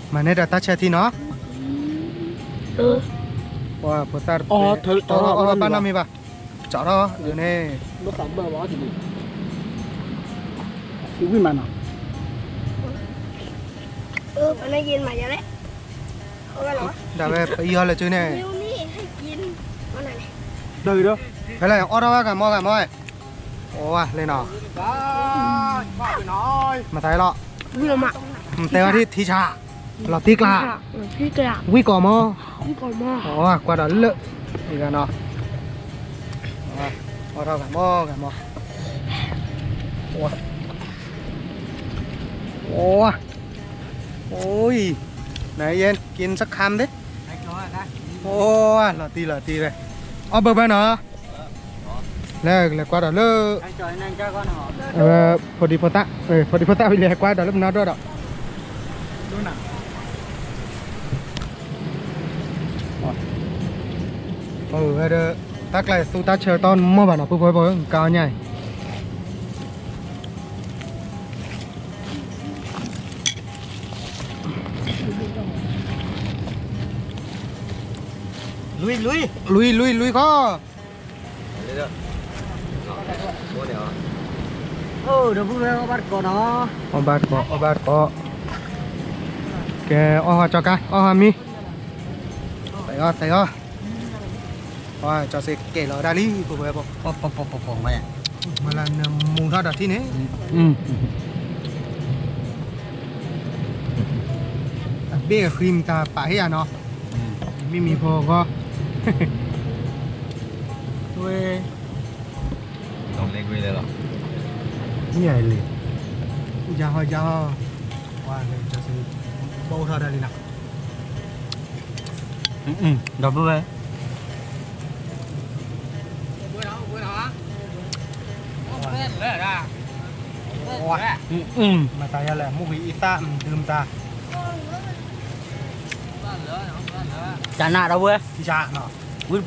မၤန့ၢ်ဒီးတၢ်ဆၢထံနီၤ ပှၤဖိသၣ်တဖှဲး အီၣ်ဘၣ်နီတမံၤဘၣ် ကၠီထီၣ်န့ၣ် ဝံၤမးနီၤ ဒၣ်ဝဲပအံၤဟီလၢကၠူန့ၣ် ဖဲလဲၣ် အီၣ်ထီၣ်ဝဲဂၤမီၢ်ဂၤမီၢ် အိၣ်ဝဲလၢနီၤ မၤသးလီၤ မတဲဝဲဒ်ထံဆး လီၤတံၢ်ကျါ ဝံၣ်ကီးမီၢ် အိၣ်ကွၢ်ဒီးလၢ အံၤဂၤနီၤ အီၣ်ထီၣ်ဂၤမီၢ်ဂၤမီၢ် အိၣ် အိၣ် ไหนเย็น กินสักคำดิ အိၣ် လီၤတံၢ်လီၤတံၢ်ဝဲ အီၣ်ဘၢဘၢနီၤ လဲၤလဲၤကွၢ်ဒီးလၢ ဖိဒံဖိသၣ် ဖိဒံဖိသၣ်ဝံၤလဲၤကွၢ်ဒီးလၢပနီၢ်ဒိၣ်ဒီး ဝဲဒီး တၢ်ကျါသူတၢ်ဆၢတီမီၢ်ဘၣ်နီၤ ပုၢ်ဖိဖိ ကါအီၣ်ညါအံၤ လွံၢ် လွံၢ် လွံၢ် လွံၢ်ခီ အိၣ်ဒီပုၢ်ဝဲၢ်အီၣ်ဘၣ်တကိးနီၤ, အီၣ်ဘၣ်တကိး အီၣ်ဘၣ်တကိး, ကဲ အီၣ်ဟီၣ်ကၠီကါ အီၣ်ဟီၣ်မံ, သဲးအီၣ် သဲးအီၣ်, ကၠီစ့ကဲလီၤဒၣ်လံ ပုၢ်ဝဲၢ်ဖိ, မၤလၢနမူထီၣ်ဒီးထံၣ်န့ၣ်, အဘ့ၣ်အဃံမတၤပာ်ဟ့ၣ်ယၤနီၤ, မ့မ့ၢ်ဖိဂီၢ်, ဝဲ လီၤ, ညၣ်လံ, ယၤဟီယၤဟီ, ဝါလၢ ဘီၣ်အိၣ်ထီၣ်ဒၣ်လံနီၤ, ဒီပုၢ်ဝဲၢ်, မၤသးယၤလဲၣ် မူၢ်ဂံၢ်အံသၣ် မဒုမတၤ, တၢ်နးဒီပုၢ်ဝဲၢ်, ဝံၤတ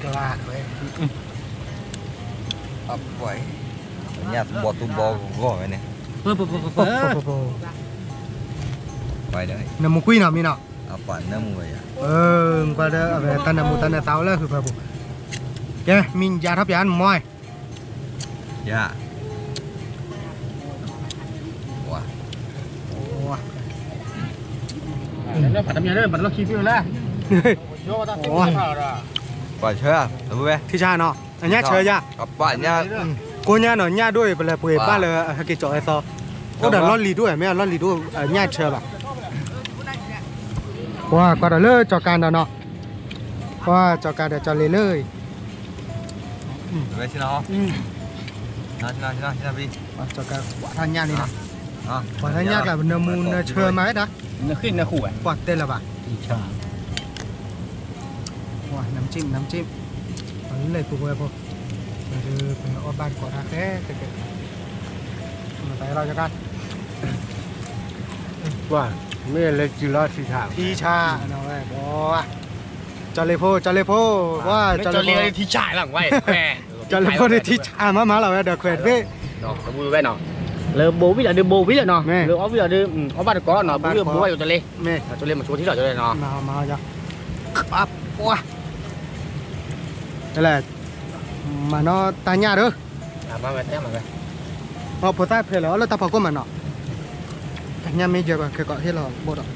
ပှၢ် အပှဲၤ, ညၣ်သူဘီသူဘီဂီၢ်ဝဲန့ၣ်, နမူကွံာ်နီၤမံနီၤ, ကွၢ်ဒီးအဝဲ တၢ်နၢမူတၢ်နၢသးအိၣ်လၢဟုဖၢပူၤ, ကဲ မံယါထီၣ်ပၠးနမီၢ်, ယါ ပှၤတမံၤလၢပှၤတလီၢ်ခံဖုလၢ, ပှၤဆၢ, ထံဆါနီၤ, အညၣ်ဆၢယါ, ကိးညါနီၤ ညၣ်ဒိၣ်အံၤ ပလဲၤပှ့ၤဘၣ်လၢဟဲက့ၤကၠီၤဝဲသီ, အိၣ်ဒီးလီၢ်လံၤဒိၣ်ဝဲ မ့ၢ်အလီၢ်လံၤဒိၣ် အညၣ်ဆၢဘၣ်, ပှၤကွၢ်ဒီးလၢကၠီၤကါဒီးနီၤ, ပှၤကၠီၤကါဒီးကၠီၤလ့ၤလၢ ကၠီၤကါကွၢ်ထီၣ်ညၣ်လံနီၤ, ကွၢ်ထီၣ်ညၣ်ကျါ ပနၢမူနၢဆၢမၤဝဲဒၣ်, နဃ့နဃူဝဲ ပှၤတဲလၢၤဘၣ်, နမ်ကၠံၣ် နမ်ကၠံၣ်, လဲၤပူၤဝဲဖိ, ပအီၣ်ဘၣ်တကိးတၢ်ဃဲ, မၤသးလီၤကါ, မ့ၢ်လဲၤစုလီၤထံဆါ, ထံဆါ, ကၠီၤလ့ၤဖိ ကၠီၤလ့ၤဖိ, ကၠီၤလ့ၤဖိန့ၣ်ထံဆါမးမးလီၤဝဲဒီးခွဲးတဘ့ၣ်, လၢဘိဝံၤလီၤဒုးဘိဝံၤလီၤနီၤ, လၢအီၣ်ဝံၤလီၤဒုး အီၣ်ဘၣ်တကိးနီၤ, ဘိဝံၤလီၤဒုး အီၣ်ဘၣ်တကိးနီၤ, ဘိဝံၤလီၤမၤဆိထံလီၤကၠီၤလ့ၤနီၤ, မၤနီၢ်တၢ်ညၣ်ဒီး, ဖိသၣ်ဖဲလၢအီၣ်လၢတၢ်ဖီခိၣ်မးနီၤ, တၢ်ညၣ်မ့ၢ်ယဲၢ်ကွၢ်ခဲကိးဟ့ၣ်လီၤဘိဒီး,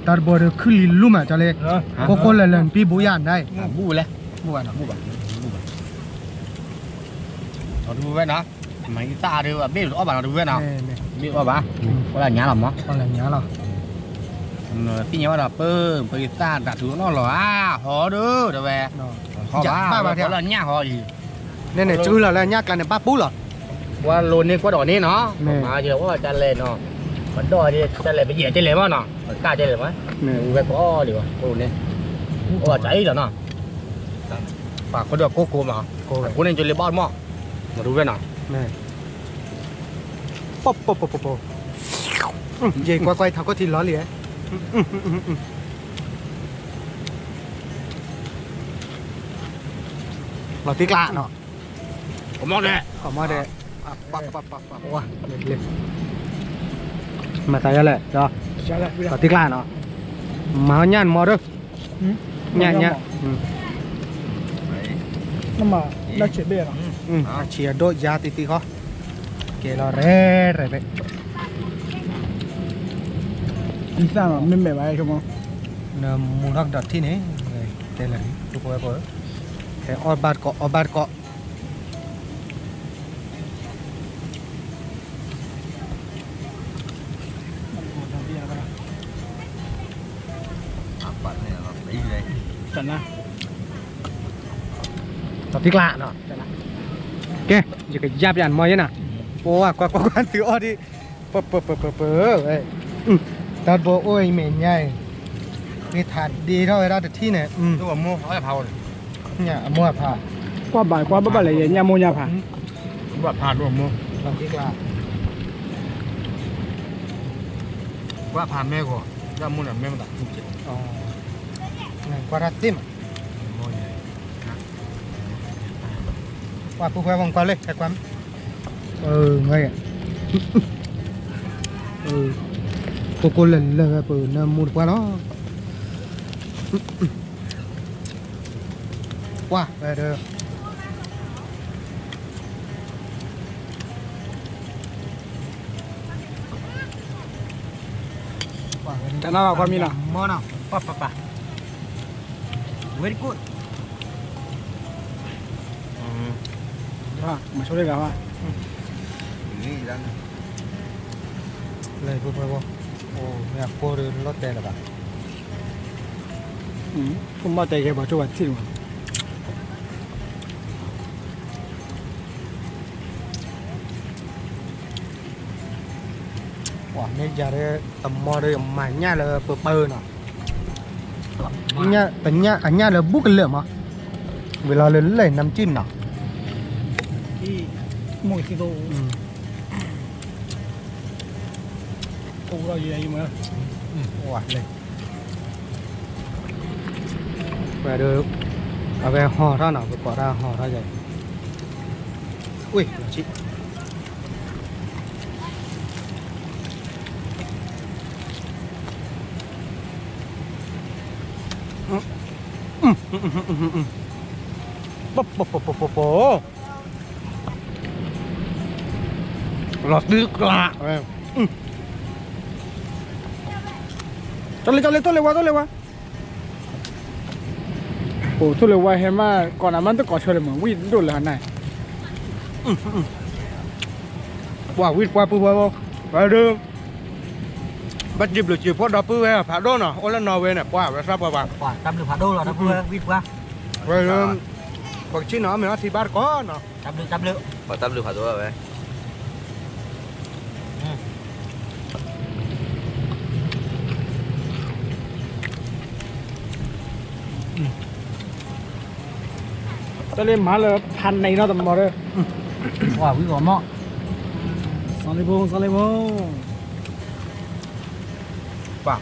တၢ်တဘိဒီးခုၣ်လံလူမးကၠီၤလ့ၤ, ကိၢ်ကိၢ်လၢၤလၢၤနပံၣ်ဘူယါန့ၣ်, ဘူဘၣ်, ဘူဘၣ်, မၤအံသၣ်ဒီး အဘ့ၣ်အီၣ်ဘၣ်နီၤတဝဲနီၤ, ဘ့ၣ်အီၣ်ဘၣ်, အီၣ်လၢညါလီၤမး, အီၣ်လၢညါလီၤ, သ့ၣ်ညါဘၣ်ဒီးပၢ် ပှၤအံသၣ်တၢ်ထူးနီၢ်လီၤဧါ, ဟီဒီးတဝဲ, ဟီဘၣ်, လၢညၣ်ဟီအံၤ, န့ၣ်န့ၣ် ကၠူလီၤလၢညၣ်ကျါန့ၣ် ဘၣ်ပူလီၤ, ပှၤလိၤန့ၢ်ကွၢ်ဒီးန့ၣ်နီၤ, မ့ၢ်ယအိၣ်တၢ်လဲၣ်နီၤ, ပဒီၣ်ဒ်တၢ်လဲၣ် ပယဲၢ်တလဲၣ်မးနီၤ, ပကၢ်တလဲၣ်မး, ဝဲကီးလံၤဘၣ်, အိၣ်န့ၣ်, အိၣ်တၢ်အံၤလီၤနီၤ, ပှၤခိၣ်ဒီးကိၢ်ကိၢ်မး, ကိၢ်န့ၣ်ကၠီၤလ့ၤဘၣ်မး, မၤတဝဲနီၤ, ပီပီပီပီပီ, ယကွၢ်ကွၢ်ထးခိၣ်ထံလီၤလံ, လီၤတံၢ်ကျါနီၤ, ကမီဒဲး, မၤသးယါလဲၣ်, လီၤတံၢ်ကျါနီၤ, မၤညၣ်မီၤဒီး, ညၣ်ညၣ်, အဆံးအဒိၣ်ယါတံၢ်တံၢ်ဃီ, ကဲလီၤရဲၣ်ရဲၣ်ဘၣ်, မ့မ့ၢ်ဘၣ်, နမူထီၣ်ကဒီးထံၣ်န့ၣ်, တဲလၢာ်လံ ပဝဲပှၤ, ဟဲအီၣ်ဘၣ်တကိး အီၣ်ဘၣ်တကိး တံၢ်ကျါနီၤ, ကဲ, ယကယါပျးနမီၤယဲနၤ, ပှၤကွၢ်ကွၢ်ကွၢ်သုအီၣ်ဒံး, ပၢပၢပၢပၢပၢ, တၢ်တဘိအိၣ်အံၤမဲာ်ညါအံၤ, ဃ့ထးဒ့ထီၣ်ဝဲဒၣ်တထံၣ်န့ၣ်, ညၣ်အမိၢ်အဖး, ကွၢ်ဘၣ်ကွၢ်ဘၣ်ဘၣ်လဲၣ်ယဲ ညၣ်မိၢ်ညၣ်ဖး, ဘၣ်ဖးဒိၣ်မိၢ်, ကွၢ်ဖးမဲဂီၤ, ညၣ်မိၢ်န့ၣ်မဲမတၤ, ကွၢ်တၢ်သ့မး, ကွၢ်ပူၤကွၢ်ဝံၤကွၢ်လၢ ဟဲကွၢ်မး, အၢ, ငါ, အၢ, ကိၢ်ကိၢ်လၢ်လၢ်ဝဲပနၢမူတပှၢ်လီၤ. ပှၢ်ဝဲဒီး တၢ်နီၢ်ဘၣ်ခွါမံၤနီၤ မီနီၤ ပၢ်ပၢ်ပၢ် very good မၤဆိလၢဂၤဘၣ် လၢဖိဖိဖိ အိၣ်မ့ၢ်အဖိဒီးလီၤတဲာ်လၢၤဘၣ် ဖိမီၢ်တဲာ်ကဲပှၤဆိပှၤထံၣ်မး ပှၤမ့ၢ်ယၤဒီး တမီဒီးမၤညၣ်လၢပပၢနီၤ တညၣ်အညၣ်လၢဘူးကလၢာ်မး ဝံၤလီၤလၢလၢၢ်နမ်ကၠံၣ်နီၤ မိၢ်ကသံသိ အိၣ်ဒီးယဲယမၤ ဝဲဒီး အဝဲဟီၣ်ထီၣ်နီၤ ပကိးတၢ်ဟီၣ်ထီၣ်ယဲ ဝ့ၢ် လီၤဆံ ပပပပပပ လီၤတံၢ်ကျါ ကၠီလ့ကၠီလ့ ထိၣ်လ့ဝါ ထိၣ်လ့ဝါ အိၣ်ထိၣ်လ့ဝါဟဲမး ကိးနၤမးတကိးဆၢလၢမး ဝံၣ်ဒိၣ်လၢဟါနၤ ပှၤဝံၣ်ပှၤပုၢ်ဝဲၢ် ဝဲဒၣ် ဘၣ်စံးဘျုးစံးဖှိၣ်ဒီပုၢ်ဝဲၢ်ဖးဒိၣ်နီၤ အိၣ်လၢနီၣ်ဝဲန့ၣ် ပှၤဝဲသရၣ်ပှၤဘၣ် တၢ်ဘျုးဖးဒိၣ်လီၤ ဒီပုၢ်ဝဲၢ်ဝံၣ်ပှၤ ဝဲ ပကထံၣ်နီၤ မ့ၢ်အီထံဘၣ်တကိးနီၤ တၢ်ဘျုး တၢ်ဘျုး ပှၤတၢ်ဘျုးဖးဒိၣ်ဝဲ တၢ်လၢမၤလၢဖးန့ၣ်နီတမီၤဒီး ပှၤဝံၤဂီၤမီၢ် စီၤလ့ဖိ စီၤလ့ဖိ ပှၤ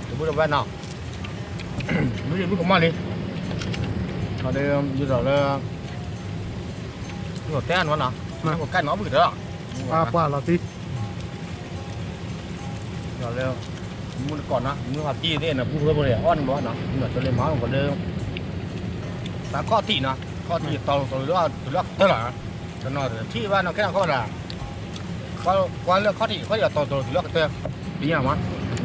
တဘူၣ်တဘၣ်နီၤ မ့ၢ်ယဘူၣ်ကမီၢ်လံ ဒီးယဒီးလၢ တဲနီၤနီၤ ကဲနီၤဘုကတၢၢ် ပှၤလီၤတံၢ် ဒီးလၢ မုၢ်တကိးနီၤ မုၢ်ဟးတံၢ်သ့ၣ်နီၤ ဘူၣ်ဝဲဖိန့ၣ် အီၣ်နဘီနီၤ မုၢ်ကလၢမၤကလၢ တၢ်ခီၣ်ထံးနီၤ ခီၣ်ထံးတီၤတီၤလၢကတၢၢ်လီၤ တနီၤထံၣ်ဘၣ်နီၤ ခဲနီၤခီၣ်ဒၣ် ကွၢ်လၢခီၣ်ထံး ခီၣ်ထံးတီၤတီၤလၢကတၢၢ် ပညါမး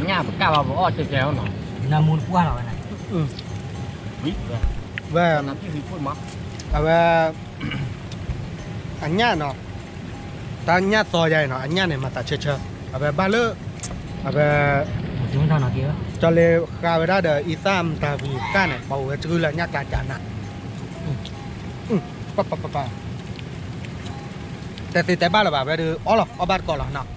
ညၣ်ပကၢ်ဘၣ်ပအီၣ်ဆဲးဆဲးနီၤ နၢမူတပှၢ်လီၤဝဲန့ၣ် ဝဲ အဝဲ အညၣ်နီၤ တၢ်ညၣ်သီယါအံၤနီၤ အညၣ်န့ၣ် မၤသးဆၢဆၢ အဝဲဘၣ်လၢ အဝဲ ကၠီလ့ဃါဝဲဒၣ်ဒီး အံသၣ်မတၤဝံၤကၢ်န့ၣ် ပှၤအိၣ်ဝဲတဂုၢ်လၢညၣ်ကျါကၢ်နၤ ပပပပ တဲသ့တဲဘၣ်လၢၤဘၣ် ဝဲဒၣ်အီၣ်လီၤ အီၣ်ဘၣ်တကိးလီၤနီၤ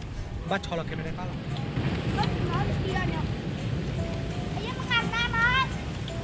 ဘၣ်ဆီလီၤခဲမ့ၢ်တၢ်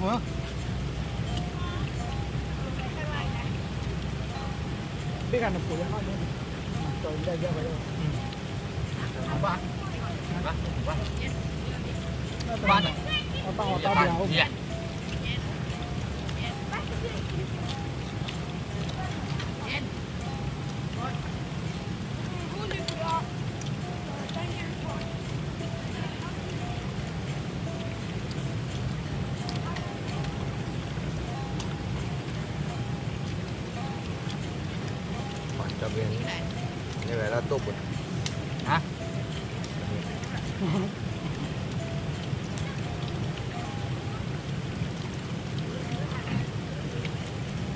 ခီၣ်လီၤ ဝဲဒၣ်ဆီလီၤခဲမ့ၢ်တၢ်ခီၣ်ဝဲဒၣ်အီၣ်လီၤ ဖိဖိဖိ ဘၣ် ပှၤကၠီဘ့န့ၣ် န့ၢ်ဝဲဒၣ်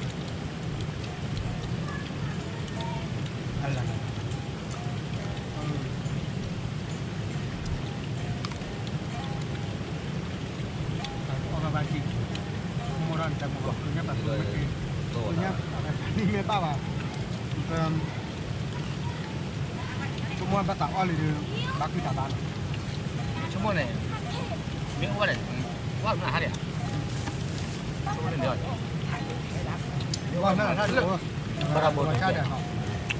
ဒိၣ်ပှဲၤ ဟါ မ့ၢ်ဘၣ်သးအီၣ်လံဒီး ဘၣ်ကွံာ်တၢ်ဘါလီၤ. ဆိကမိၣ်န့ၣ် မ့ၢ်အိၣ်ဝဲန့ၣ် ဝဲမနုၤဟါဒံးဧါ ဆိကမိၣ်န့ၣ် ဝဲမနုၤဟါဒံးဧါ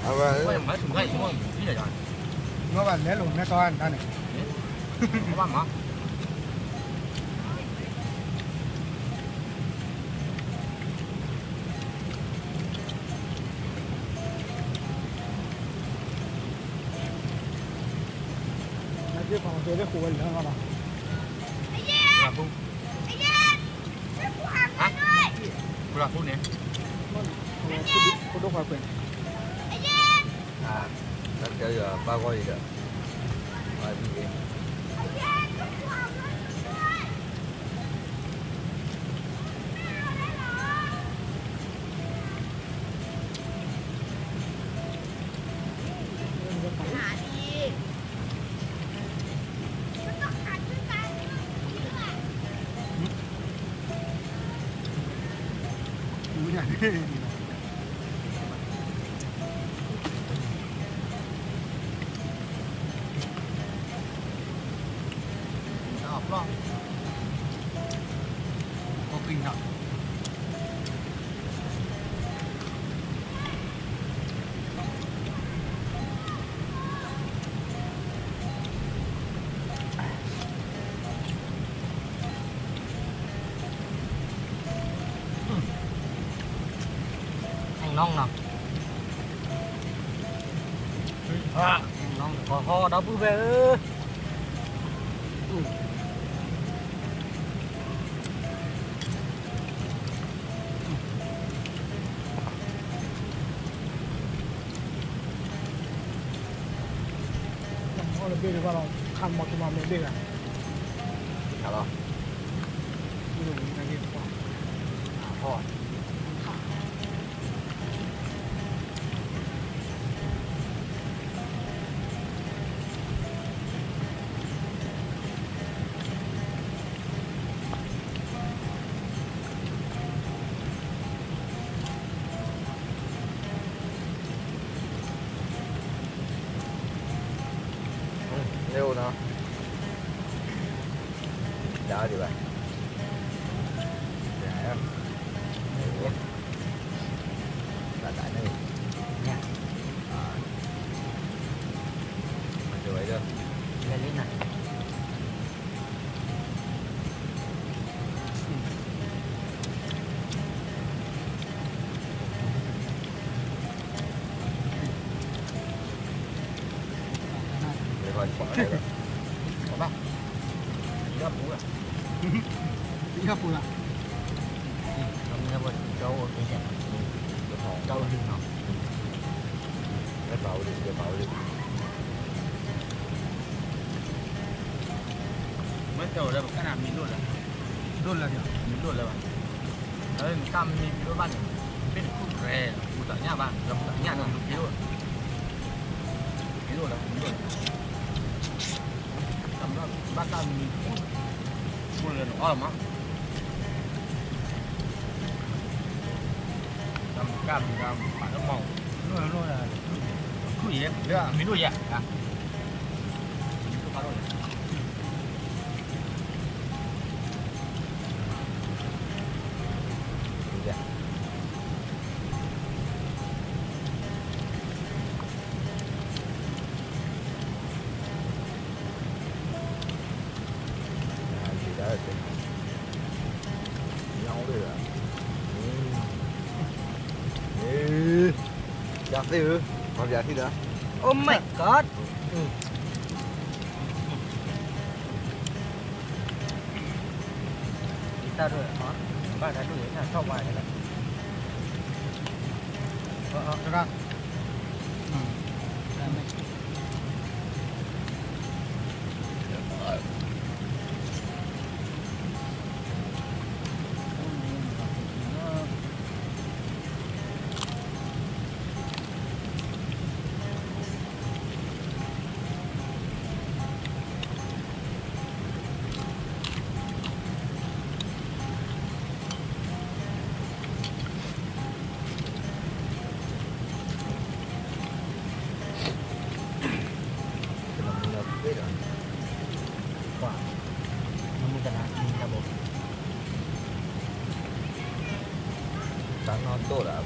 အဝဲ မ့ၢ်ဘၣ်လဲၤလိာ်မဲထီၣ်တၢ်န့ၣ် ဘၣ်မး ပှၤတဲလၢဃိးဝဲလၢနီၤ, ဟါ, ပှၤဃိန့ၣ်, တၢ်တဲယွၤပၢ်ဂီၢ်အံၤဒီး, ဘ့ၣ်ဘၣ်လီၤ ခးမီၤကမၤမဲာ်ဘ့ၣ်ဂၤ, ခးလီၤ, မ့ၢ်အိၣ်နီၤ, ဒါဒံးဘၣ်, ဘၣ်တၢ်န့ၣ်, မၤစၢၤဝဲဒၣ်, လဲၤလံနၤ. မ့ၢ်တဲဝဲဒၣ် ပကနၣ်မံၤဒိၣ်လၢၤ, ဒိၣ်လၢၤ, မံၤဒိၣ်လၢၤဘၣ်, အဝဲနတၢ်မံၤဒိၣ်ဘၣ်န့ၣ်, ဘ့ၣ်နခူၣ်ရဲၣ်, ပူၤတၢ်ညၣ်ဘၣ်, လၢပူၤတၢ်ညၣ်န့ၣ် မံၤဒိၣ်, မံၤဒိၣ်လၢၤ, မံၤဒိၣ်လၢၤ, ဘၣ်တၢ်မံၤဒိၣ်, ဒိၣ်လၢၤနအီၣ်လီၤမး, တၢ်မံၤကၢ်မံၤဒၣ် ပာ်လၢမီၢ်, ခူၣ်ယဲ, မံၤဒိၣ်ယဲ, မံၤဒိၣ်ဖးဒိၣ်ယဲ. ယသ့ၣ်ဧၢ, ပှၤပျးသ့ၣ်ဒီး, Oh my god. တၢ်ဒိၣ်, ဘၣ်တၢ်ဒိၣ်ယဲ ထီၣ်ဝါန့ၣ်လီၤ, တရၣ်. Tán nó dốt à,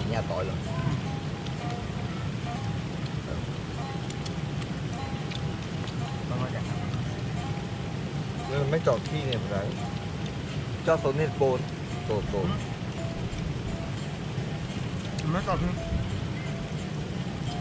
nhà tỏi rồi. Mấy trò thi này phải cho số nét bột, tổ tổ. Mấy trò thi.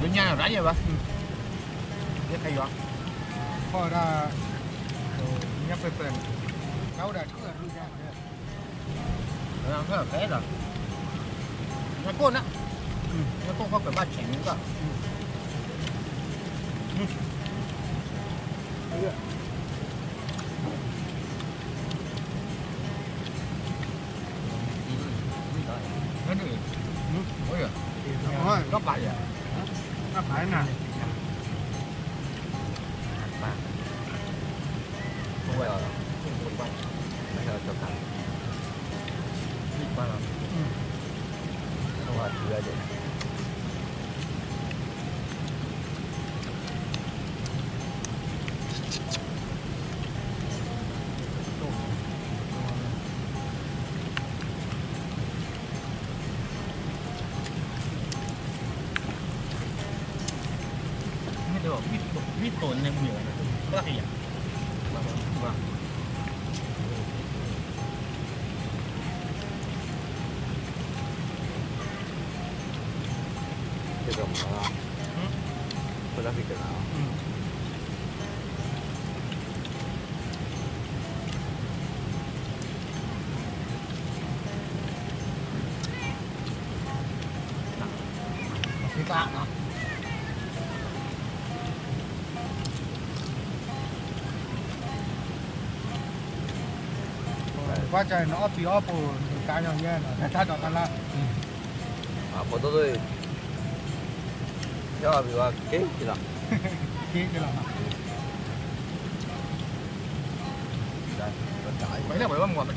လၢညါန့ၣ်ရၣ်ယဲဘၣ်, ယဲခါယွၤ, ခီဒၣ်, ညါပှဲၤပှဲၤန့ၣ်, တၢ်အိၣ်ဒီးထူၣ်အရူၢ်ယါ, ဖဲလီၤ, နကိၣ်န, နကိၣ်ခီၣ်ကဘၣ်ဆံးန့ၣ်ကီၢ်, ကီၢ်ပာ်ယၤ, ကီၢ်ပာ်နၤ, ပာ် မ့ၢ်တမံၤန့ၣ်မ့ၢ်ဝဲ, ဘၣ်ကယၤ, ဘၣ်, ကွၢ်ကၢနအီၣ်ပံၤအီၣ်ပိၤ နကါညီယဲၢ်နီၤ တၢ်ဒိးတၢ်လၢ်, ဖိဒိၣ်ဒိၣ်, ယအီၣ်ပံၤဝဲက့ၤလီၤ, က့ၤလီၤ, ပှၤလၢပှၤလၢမူပထံဖိတခံဘိလီၤ, တဘိလီၤ. သ့ၣ်ညါမး, သ့ၣ်ညါမး, အီၣ်ကဲသ့ဘၣ်, အီၣ်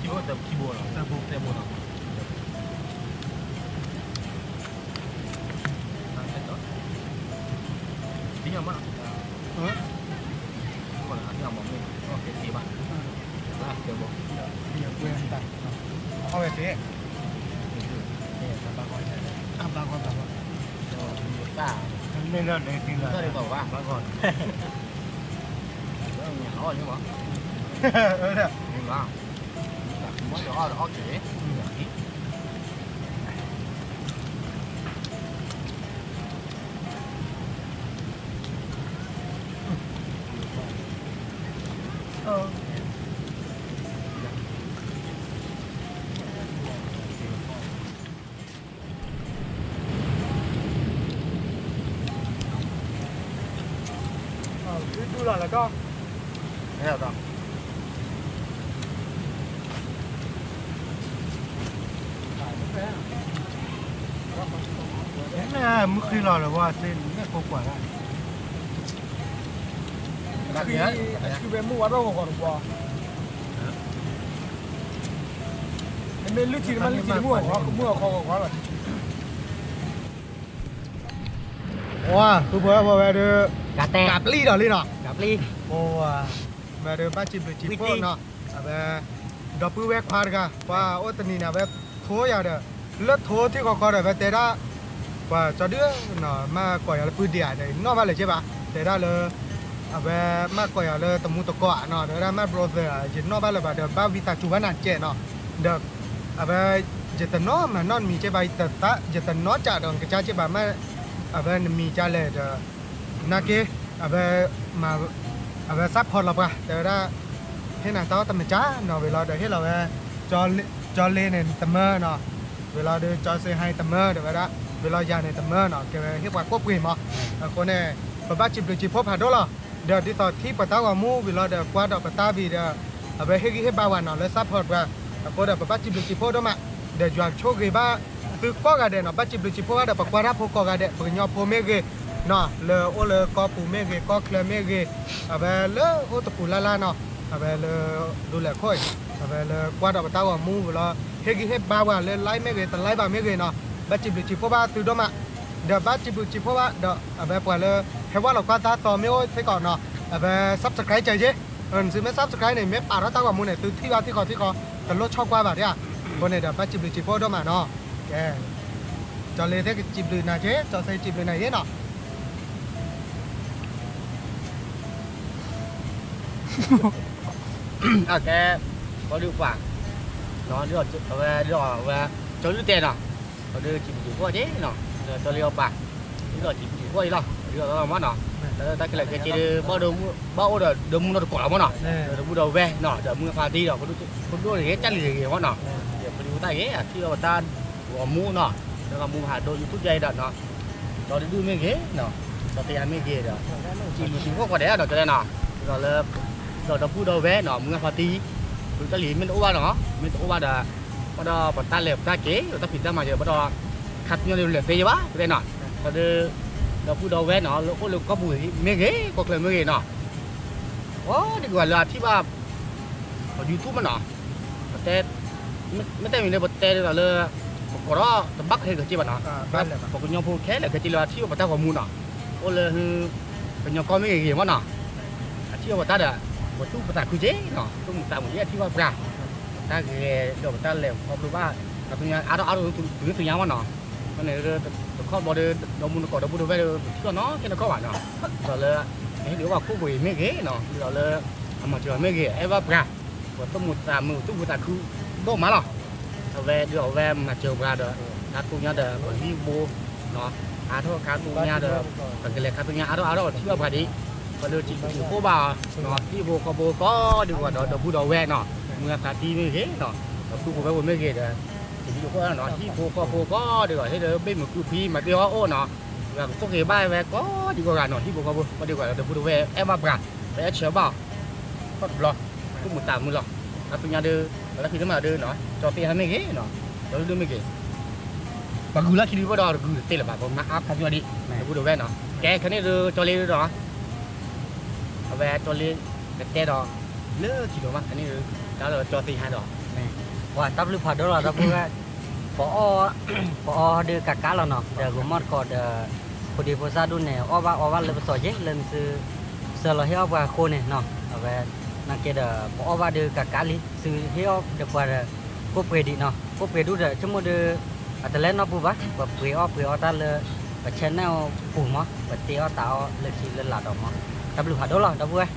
ဝဲသ့, ဘၣ်ဂီၢ်, ဘၣ်ဂီၢ်, မ့ၢ်လၢဒဲသ့လီၤ, ဘၣ်ဂီၢ်, ညၣ်အီၣ်န့ၣ်မး, မ့ၢ်လၢ မ့ၢ်လၢ အီၣ်တအီၣ်က့ၤ, ဒူလီၤလၢကီၢ်, မုၢ်ဃ့လီၤလၢၤဝဲ, မ့ၢ်ကိးကွၢ်ဒၣ်, မ့ၢ်ဝဲဘၣ်ဂီၤဂီၤတပှီၤ, မ့ၢ်လုၢ်ထံတမ့ၢ်လုၢ်ထံတမုၢ်ဂီၤ, မုၢ်ဂီၤခီဂီၤဂီၤလီၤ, ဝါ ဖုဖိဝဲဒၣ်, ကးပျံၤဒီးလံနီၤ, ကးပျံၤ, ဝဲဒၣ်ဘၣ်စံးဘျုးစံးဖှိၣ်နီၤ, အဝဲ ဒီပုၢ်ဝဲၢ်ခွါတဂၤ ပှၤအိၣ်တနံၤန့ၣ် အဝဲထိယၤဒီး လၢထိထံဃီဃီဒီး အဝဲတဲဒၣ် ပှၤကၠီဒု မ့ၢ်ကိးယၤလၢပုၢ်ဒ့ဧါဒီး ယနီၣ်ဘၣ်လၢၤက့ဘၣ်, တဲဒၣ်လၢ အဝဲမ့ၢ်ကိးယၤလၢတမူတကိးဧါနီၤ, တဲဝဲဒၣ် my brother ဧါ, ယနီၣ်ဘၣ်လၢၤဘၣ်ဒီး ဘၣ်ဝံသးစူၤဘၣ်နၤကဲနီၤ, ဒီး အဝဲ ယတနီၣ်မၤနီၣ်နမံၤက့ဘၣ်, ယတနီၣ်ကးဒီးနကစၢ်က့ဘၣ်, မ့ၢ် အဝဲနမံၤကလဲၣ်ဒီး နာ်က့ အဝဲ အဝဲ support လီၤပှၤ တဲဝဲဒၣ် ဟ့ၣ်နၤတၢ်အီၣ်တမံၤကနီၤ, ဝံၤလီၤဒီးဟ့ၣ်လီၤဝဲ ကၠီလ့န့ၣ်တမၢနီၤ, ဝံၤလီၤဒီးကၠီစ့ဟါတမၢ တဲဝဲဒၣ် ဝံၤလီၤယၤန့ၣ်တမၢနီၤ, ကဲဝဲဟ့ၣ်ပှၤကိးပှ့ၤမး, အဃိန့ၣ် ပဘၣ်စံးဘျုးစံးဖှိၣ်ဖးဒိၣ်လီၤ, ဒီးဒ်သိးထံပှၤတၢ်ဂီၤမူဝံၤလီၤဒီး ကွၢ်ဒီးပတၢ်ဝံၤဒီး အဝဲဟ့ၣ်ဂံၢ်ဟ့ၣ်ဘါဝဲနီၤ လၢ support ပှၤ, အဃိဒီး ပဘၣ်စံးဘျုးစံးဖှိၣ်ဒိၣ်မး, ဒီးယွၤဆိၣ်ဂ့ၤဘၣ် သုကိးဂၤဒဲးနီၤ, ဘၣ်စံးဘျုးစံးဖှိၣ်ဘၣ်ဒီး ပကွၢ်တၢ်ဖိကိးဂၤဒဲး, ပကညီဖိမ့ၢ်ဂ့ၤ, နီၤ လၢအိၣ်လၢကီၢ်ပူၤမ့ၢ်ဂ့ၤ, ကီၢ်ချၢမ့ၢ်ဂ့ၤ, အဝဲလၢအိၣ်တပူၤလၢ်လၢ်နီၤ, အဝဲလၢ ဒူလဲၣ်ခိၣ်အံၤ, အဝဲလၢကွၢ်ဒီးပတၢ်ဂီၤမူဝံၤလီၤ, ဟ့ၣ်ဂံၢ်ဟ့ၣ်ဘါဝဲလၢ like မ့ၢ်ဂ့ၤ တ like ဘၣ်မ့ၢ်ဂ့ၤနီၤ, ဘၣ်စံးဘျုးစံးဖှိၣ်ဘၣ်သုဒိၣ်မး, ဒီးဘၣ်စံးဘျုးစံးဖှိၣ်ဘၣ်ဒီး အဝဲပှၤလၢ ဟဲဝဲလီၤကွၢ်တၢ်သီမ့ၢ်အိၣ်စ့ၢ်ကီးနီၤ, အဝဲ subscribe ကဲက့ နသုမ့ၢ် subscribe န့ၣ် မ့ၢ်ပာ်ထီၣ်တၢ်ဂီၤမူန့ၣ် သုထံၣ်ဘၣ်ထံၣ်ဃီထံၣ်ဃီ တလိၣ်ဆီကွၢ်ဘၣ်ဒၣ်, အဃိန့ၣ်ဒီး ဘၣ်စံးဘျုးစံးဖှိၣ်ဒိၣ်မးနီၤ, ကဲ, ကၠီလ့သ့ၣ်ကစံးဘျုးနၤက့, ကၠီစ့စံးဘျုးနၤက့နီၤ, အကဲ, ကီဒုပှၤ, အဝဲ, အဝဲ, ကၠီဒုတဲနီၤ, ကီဒုစံးဘျုးစံးဖှိၣ်က့နီၤ, ကၠီလ့အီၤပၢ်, ဒီးစံးဘျုးစံးဖှိၣ်အံၤလီၤ ဒ်သိးမ့ၢ်နီၤ, လၢတၢ်ခဲလၢာ်ခဲဆ့ဒီး ဘၣ်အိၣ်ဒီး ဘၣ်အိၣ်ဒီးဒီမုၢ်နီၢ်တကိးလီၤမ့ၢ်နီၤ, ဒီးဒီပုၢ်ဒီဝဲၢ်နီၤ ဒီးမုၢ်ဖါတံၢ်ဒီး ဖိဒိၣ်ဂ့ၤ ကၢ်လံၤဂ့ၤမ့ၢ်နီၤ, ဒီးဖိဒံဖိသၣ်ဂ့ၤ အထံၣ်လီၤပတၢ်ဂီၤမူနီၤ, လၢဂီၤမူဟးဒိ YouTube ယါအံၤဒီးနီၤ, ဒီးဒုဒုမ့ၢ်ဂ့ၤနီၤ, ဒီးသ့ၣ်ညါမ့ၢ်ဂ့ၤဒီး စံးဘျုးစံးဖှိၣ်ကိးဂၤဒဲးနီၤ ကဲလီၤနီၤ, ဒီးလၢ ဒီးဒီပုၢ်ဒီဝဲၢ်နီၤ မုၢ်ဖါတံၢ် ဒီးကၢ်လံၤမ့ၢ်တအိၣ်ဘၣ်နီၤ မ့ၢ်တအိၣ်ဘၣ်ဒီး ဘၣ်ဒီးပတၢ်လဲၤပတၢ်က့ၤ ဒီးတၢ်ဖံးတၢ်မၤယဲ ဘၣ်ဒီး ခါဆူညါဒီးလဲၤသ့ယဲဘၣ် တဲနီၤ, ဒီး ဒီပုၢ်ဒီဝဲၢ်နီၤ လၢအိၣ်လၢကီၢ်ပူၤမ့ၢ်ဂ့ၤ ကီၢ်ချၢမ့ၢ်ဂ့ၤနီၤ, အိၣ်ဒံးကဝၤလၢအထံၣ်ဘၣ် YouTube မ့ၢ်နီၤ, ပတဲ မ့ၢ်တဲမံၤလၢပတဲဒီးလၢ ပကိးထီၣ်တဘၣ်ခဲက့ၤဘၣ်နီၤ, ပှၤကညီဖိခဲလၢာ်ခဲဆ့လၢအထံၣ်အီၤပတၢ်ဂီၤမူနီၤ, အိၣ်လၢ ကညီကီၢ်မ့ၢ်ဂ့ၤဂ့ၤမ့ၢ်နီၤ, အထံၣ်အီၤပတၢ်ဒီး ပသူၣ်ပသးခုက့ၤနီၤ, သူၣ်မုာ်သးမုာ်လၢအထံၣ်ဘၣ်ပှၤ, ပတၢ်ဂဲၤဒီးပတၢ်လဲၤခီဖျိဘၣ်, ခါဆူညါအါထီၣ်အါထီၣ်သူၣ်ညါဝဲနီၤ, ဖဲန့ၣ် တခီဘျီဒီး ဒီမုၢ်နကိးဒီပုၢ်ဒီဝဲၢ်ဒီး ပထံၣ်အီၤနီၤ ခဲနီၢ်ခီဘၣ်နီၤ, ဒီးလၢ ဟဲဒုးအိၣ်ဘၣ်ခိၣ်ပှ့ၤမ့ၢ်ဂ့ၤနီၤ, ဒီးလၢ အမၤစၢၤမ့ၢ်ဂ့ၤ အဲၣ်ဘၣ်ပှၤ, ပသူၣ်မုာ်သးမုာ် သူၣ်မုာ်သးခု ဒိၣ်မးလီၤ, အဝဲဒုးအဝဲမၤစၢၤပှၤဒီး ခါဆူညါဒီး ပဟံၣ်ဖိ အါထီၣ်ခါဆူညါဒီး ပကလဲၤခါဆူညါအါထီၣ်အါထီၣ်ထံၣ်ဘၣ်ပှၤဒံး, ပှၤဒီးစံးဘျုးစံးဖှိၣ်ဘၣ်အီၤ, ဟံၣ်ဖိဃီဖိကိးဒံးကီးဒီး ဒီပုၢ်ဒီဝဲၢ်နီၤ, မုၢ်ဂၤဖါတံၢ်မ့ၢ်ဂ့ၤနီၤ, ဒီပုၢ်ဖိဝဲၢ်ဖိမ့ၢ်ဂ့ၤဒီး စံးဘျုးစံးဖှိၣ်နီၤ, ဟံၣ်ဖိဃီဖိကိးဒံးကီး ဟ့ၣ်ဒီးဘ့ၣ်မုာ်ကုၢ်ဖံး မၤတ့ၢ်အီၣ်အိၣ်နီၤ, ပှၤကသိၣ်က့ၤဘၣ်ဝဲကိးဒံးကီးဂၤနီၤ, ဟံၣ်ဖိဃီဖိကိးဒံးကီးဒီး ဒီပုၢ်ဒီဝဲၢ်အဲၣ်ဘၣ်ပှၤ, ပအဲၣ်ဆၢဘၣ်အီၤ ထီၣ်တဘျီ, သူၣ်မုာ်သးမုာ်လီၤ, ခါဆူညါဒီး လၢခံတမံၤဒီးနီၤ, ကၠီသ့ၣ်ဟါမ့ၢ်ဂ့ၤနီၤ, ကၠီဒုဒုမ့ၢ်ဂ့ၤ, ပှၤဂုၤလၢခံဒုဘၣ်ဒီးတဂုၤတသ့လၢၤဘၣ်, ပမၤအါခါဆူညါဒံး, ဒီပုၢ်ဒီဝဲၢ်နီၤ, ကဲခဲန့ၣ်ဒီး ကၠီလ့ဒီး အဝဲကၠီလ့ ကတဲဒီး လၢခံဒီးမး ခဲန့ၣ်ဒီး တၢ်လၢကၠီသ့ၣ်ဟါဒီး ပှၤတၢ်ဘျုးဖးဒိၣ်လီၤ ဒီပုၢ်ဝဲၢ်, ပအီၣ် ပအီၣ်ဒီးကးကးလီၤနီၤ, ဒီးဂီၤမီၢ်တကိးဒီး ဖိဒံဖိသၣ်ဒိၣ်န့ၣ် အီၣ်ဘၣ်အီဘၣ်လၢပစီၤယ့ၣ် လၢနသု ဆှၢလီၤဟ့ၣ်အီၣ်ပှၤအဃိန့ၣ်နီၤ, အဝဲ နာ်က့ဒီး ပအီၣ်ဘၣ်ဒီးကးကးလံ သုဟ့ၣ်အီၣ်ဒီးပှၤဒီး ကိၣ်ပှ့ၤဒံးနီၤ, ကိၣ်ပှ့ၤဒူၣ်ဒီး ဆိကမိၣ်ဒီး အတလဲၤနီၢ်ပူၤဘၣ်, ပပှ့ၤအီၣ်ပှ့ၤအီတၢ်လၢ ပ channel ပူၤမး, ပတ့အီၣ်တၢ်အီၣ်လၢခံလၢလာ်ဒီးမး, တၢ်ဘျုးဖးဒိၣ်လီၤ ဒီပုၢ်ဝဲၢ်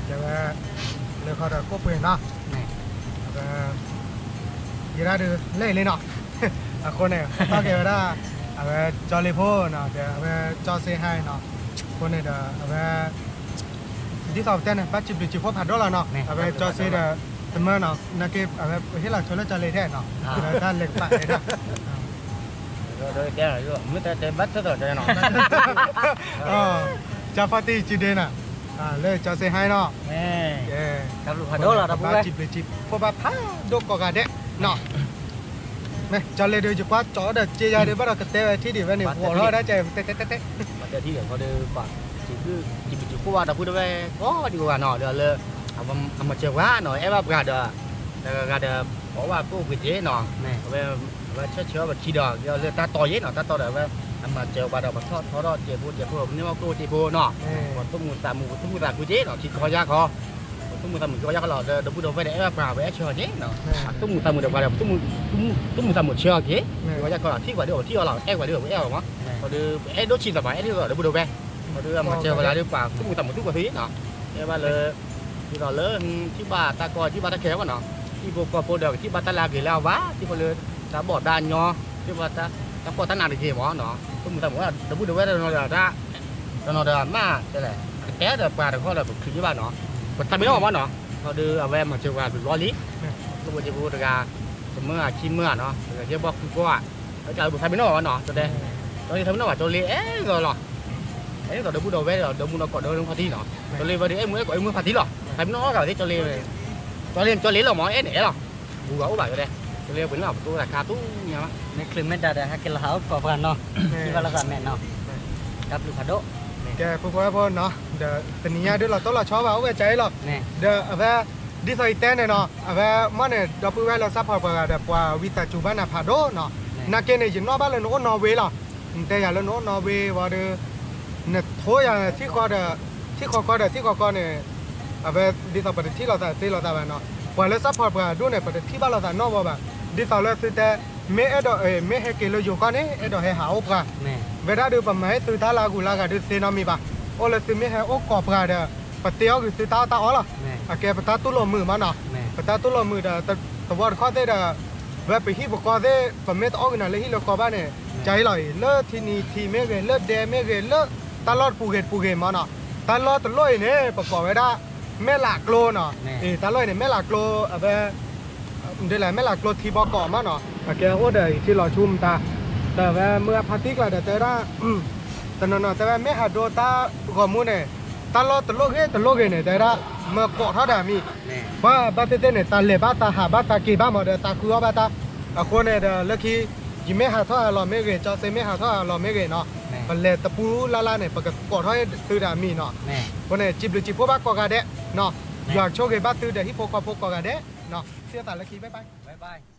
တဲဝဲ လၢခီဒီးကိၣ်ပှ့ၤနီၤ, ယဲဒၣ်ဒုးလဲၣ်လံနီၤ, အဃိန့ၣ် ပတီၢ်က့ၤဝဲဒၣ် အဝဲကၠီလ့ဖိနီၤ, ဒီးအဝဲကၠီစ့ဟါနီၤ, အဃိန့ၣ်ဒီး အဝဲ ဒ်သိးပတဲန့ၣ် ဘၣ်စံးဘျုးစံးဖှိၣ်ဖးဒိၣ်လီၤနီၤ, အဝဲကၠီစ့ဒီး တမၢနီၤ, နာ်က့ အဝဲဟ့ၣ်လီၤဆိလၢကၠီလ့ထဲနီၤ, အဝဲတၢ်လဲၤကပၤတဲဒၣ် မ့ၢ်တဲတဲဘၣ်ထၢၣ်သီၣ်တဲနီၤ, ကၠီဖါတံၢ်စုဒ့နီၤ, လၢကၠီစ့ဟါနီၤ, တၢ်ဘျုးဖးဒိၣ်လီၤ ဒီပုၢ်ဝဲၢ်, ဘၣ်စံးဘျုးစံးဖှိၣ်ဘၣ်ဖးဒိၣ်ကိးဂၤဒဲးနီၤ, မ့ၢ်ကၠီလ့ဒီး ယကွၢ်ကၠီဒီးစ့ယါဒီး ဘၣ်ဒီးကတဲဝဲထံၣ်ဒံးဝဲန့ၣ် ဝီၤထီၣ်ဝဲဒၣ်ကဲ တဲတဲတဲတဲ မၤတဲထံၣ်ဒီးခီဒီးပှၤ စံးဘျုးစံးဖှိၣ်ဘၣ်ဒီပုၢ်ဒီဝဲၢ်ကိးဒံးဂၤနီၤ, ဒီးလၢ အမၤစၢၤပှၤနီၤ, အဲၣ်ဘၣ်ပှၤဒီး တဂၤဂၤဒီး ပအီၣ်ဘၣ်ကိၣ်ပှ့ၤက့ၤနီၤ, အဝဲ အဝဲဆၢဆၢအီၤပခံဒီး လၢတၢ်တီၤယ့ၣ်နီၤ, တၢ်တီၤဒီးအဝဲ အမၤစၢၤပှၤဒီး ပထီၣ်ထီထီၣ်စဲးဖိစဲးဖိ ပန့ၢ်ဘၣ်ကိၣ်စဲးဖိနီၤ, ပသူၣ်မုာ်သးမုာ် ပသူၣ်မုာ်သးခုက့ၤနီၤ, ခံခီယါခီ ပသူၣ်မုာ်သးမုာ်ခံခီယါခီလီၤ, ဒီပုၢ်ဒီဝဲၢ်ဒီး အဲၣ်ဘၣ်ပှၤ ပအဲၣ်ဆၢအီၤက့ၤနီၤ, ပသူၣ်မုာ်သးမုာ်ဒီးပှၤဒီး ပသူၣ်မုာ်သးမုာ်ဆၢအီၤက့ၤ, ခံခီယါခီလီၤ, ထံၣ်ပှၤဒီး ပထံၣ်အီၤလီၤ, အဲၣ်ပှၤဒီး ပအဲၣ်အီၤမး, ခီဒီး ပအဲၣ်ဒိၣ်ဆံးသးဘၣ် အဲၣ်ဒိၣ်ဒီး ဒီပုၢ်ဒီဝဲၢ်, ခီဒီး အမၤစၢၤဝဲဒၣ်ဒီး ပှၤသူၣ်မုာ်သးမုာ်သူၣ်ကီၤသ့နီၤ, အဲၣ်ဘၣ်လၢ ဒ်သိးလၢ ထံၣ်ဘၣ်တၢ်ကီ ထံၣ်ဘၣ်တၢ်ခဲဝဲနီၤ, ထံၣ်ဖိကီၢ်ဖိဒီး ကထံၣ်ဘၣ်တၢ်လၢအဂ့ၤလၢအဝါ, ထံၣ်ဖိလၢ တၢ်ဘီၣ်တၢ်ညီ, ထံၣ်ဘၣ်တၢ်ကီတၢ်နးတဂ့ၤမးနီၤ, သူၣ်မုာ်သးမုာ် ဒီပုၢ်ဒီဝဲၢ်တနီၤဒီး တနီၤဒီးမး တဲလဲၣ် ကတဲဒီးပှၤတခီဒီး ပချုးယ့ၣ်ဘၣ်နီၤ, ပသးမံနီၤမးနီၤ, ခီဒီးအဝဲမၤစၢၤပှၤတဘျီလံ, လၢပှၤစ့ဖိတဂၤ တမၢအခံမၢနီၤ, တဂၤယဲၢ်ဘီၣ်ဃုဘီၣ်ဧါ, အကပသးမံနီၤမးနီၤ, တဲ ကၠီလ့သးမံနီၤဘၣ် ကၠီလ့အဲၣ်လီၤလီၤ, အဲၣ်ဒိးဒီပုၢ်ဒီဝဲၢ်ဒီး ဒီမုၢ်ဒီကိးဒီမုၢ်ဖါတံၢ်နီၤ, ကၠီလ့ဝဲဒီး အဲၣ်မုၢ်အဲၣ်ကိးအဲၣ်မုၢ်ဖါတံၢ်လီၤ, သးမံနီၤဂၤသ့ ကၠီလ့, ကၠီလ့ ကၠီလ့လီၤမး အဲၣ်န့ၣ်အဲၣ်လီၤ, ဘူးဂၤအိၣ်ဘၣ်ကၠီလ့, ကၠီလ့ပှ့ၤန့ၣ်လီၤ ပတိၢ်တၢ်ခါတူၢ်ညါဘၣ်, မ့ၢ်ချုးမ့ၢ်တၢ်ဒီး ဟဲက့ၤလီၤဟးအိၣ်ကိးပှၤနီၤ, ထံၣ်ဘၣ်လိာ်သးမဲာ်နီၤ, တၢ်ဘျုးဖးဒိၣ်, ကဲ ဖိဖိဝဲဖိနီၤ, ဒီးတနံၤညါဒုးလီၤတိၢ်လီၤဆီဘၣ် အိၣ်ဝဲကၠီလ့လီၤ, ဒီးအဝဲ ဒ်သိးယတဲန့ၣ်နီၤ, အဝဲမ့ၢ်န့ၣ် ဒီပုၢ်ဝဲၢ်လၢ support ပှၤဂၤဒီး ပှၤဝံသးစူၤဘၣ်နၤဖးဒိၣ်နီၤ, နာ်က့န့ၣ် ယနီၣ်ဘၣ်လၢနအိၣ်နီၣ်ဝ့လီၤ, နတဲယၤလၢနအိၣ်နီၣ်ဝ့ဝံၤဒီး နထိယၤထံၣ်ဃီဒီး ထံၣ်ဃီဃီဒီး ထံၣ်ဃီဃီန့ၣ် အဝဲဒ်သိးပတထံၣ်လိာ်သးသ့လိာ်သးဘၣ်နီၤ, ပှၤလၢ support ပှၤဒိၣ်န့ၣ် ပတထံၣ်ဘၣ်လိာ်သးနီၣ်ဝဲဘၣ်, ဒ်သိးလၢသုတဲ မ့ၢ်အဲၣ်ဒိး မ့ၢ်ဟဲက့ၤလၢယိၤကီၢ်န့ၣ် အဲၣ်ဒိးဟဲဟးအိၣ်ပှၤ, ဝဲဒၣ်ဒီးပမၤဟ့ၣ်သုတၢ်လၢအဂုၤလၢအဂၤဒီးသ့နီတမံၤဘၣ်, အိၣ်လၢသုမ့ၢ်ဟဲအိၣ်ကိးပှၤဒီး ပတ့အီၣ်ဂ့ၤသုတၢ်အီၣ်တၢ်အီလီၤ, အကဲပတၢ်တူၢ်လိာ်မုာ်မးနီၤ, ပတၢ်တူၢ်လိာ်မုာ်ဒီး သဝီတခီသ့ၣ်ဒီး ဝဲပဟံၣ်ပဃီသ့ၣ် ပမ့ၢ်တအီၣ်ဂ့ၤနၤလၢဟံၣ်လၢဃီဘၣ်န့ၣ် ကၢအံၤလီၤအံၤ လၢထံနံၤထံးမ့ၢ်ဂ့ၤ လၢဒဲမ့ၢ်ဂ့ၤ လၢတၢ်လီၢ်တပူၤဂ့ၤတပူၤဂ့ၤမ့ၢ်နီၤ, တၢ်လီၢ်တလိၣ်အံၤန့ၣ် ပကိးဝဲဒၣ် မဲၢ်လးကျိနီၤ. အ့ တၢ်လီၢ်အံၤန့ၣ် မဲၢ်လးကျိ အဝဲ ဒ်လဲၣ် မဲၢ်လးကျိထံဘီကီးမ့ၢ်နီၤ, အကဲအိၣ်ဒီးအံၤထံလီၤဆူမတၤ, ဒီးဝဲမုၢ်အဖါတံၢ်ကျါဒီးတဲဝဲဒၣ် တနီၤနီၤတဲဝဲ မ့ၢ်ဟးဒိတၢ်ဂီၤမူန့ၣ် တၢ်လီၢ်တလိၣ်ဂ့ၤတလိၣ်ဂ့ၤန့ၣ် တဲဝဲဒၣ် မ့ၢ်ကိးထီၣ်ဒီးအမံၤ, ပှၤဘၣ်သ့ၣ်သ့ၣ်န့ၣ် တၢ်လဲၤဘၣ်တၢ်ဟးဘၣ်တၢ်က့ၤဘၣ်မးဒီး တၢ်ဃုအီၣ်ဘၣ်တၢ်, အဃိန့ၣ်ဒီး လၢခံ ယမ့ၢ်ဟးထီၣ်ဟးလီၤမ့ၢ်ဂ့ၤ ကၠီစ့မ့ၢ်ဟးထီၣ်ဟးလီၤမ့ၢ်ဂ့ၤနီၤ, ပလဲၤတပူၤလၢ်လၢ်န့ၣ် ပကကိးထီၣ်သုဒီးအမံၤနီၤ. အဃိန့ၣ် စံးဘျုးစံးဖှိၣ်ဘၣ်ကိးဂၤဒဲးနီၤ, ယွၤဆိၣ်ဂ့ၤဘၣ်သုဒီးဟံၣ်ဖိဃီဖိကိးဂၤဒဲး, သ့ၣ်သးလၢခံ bye bye.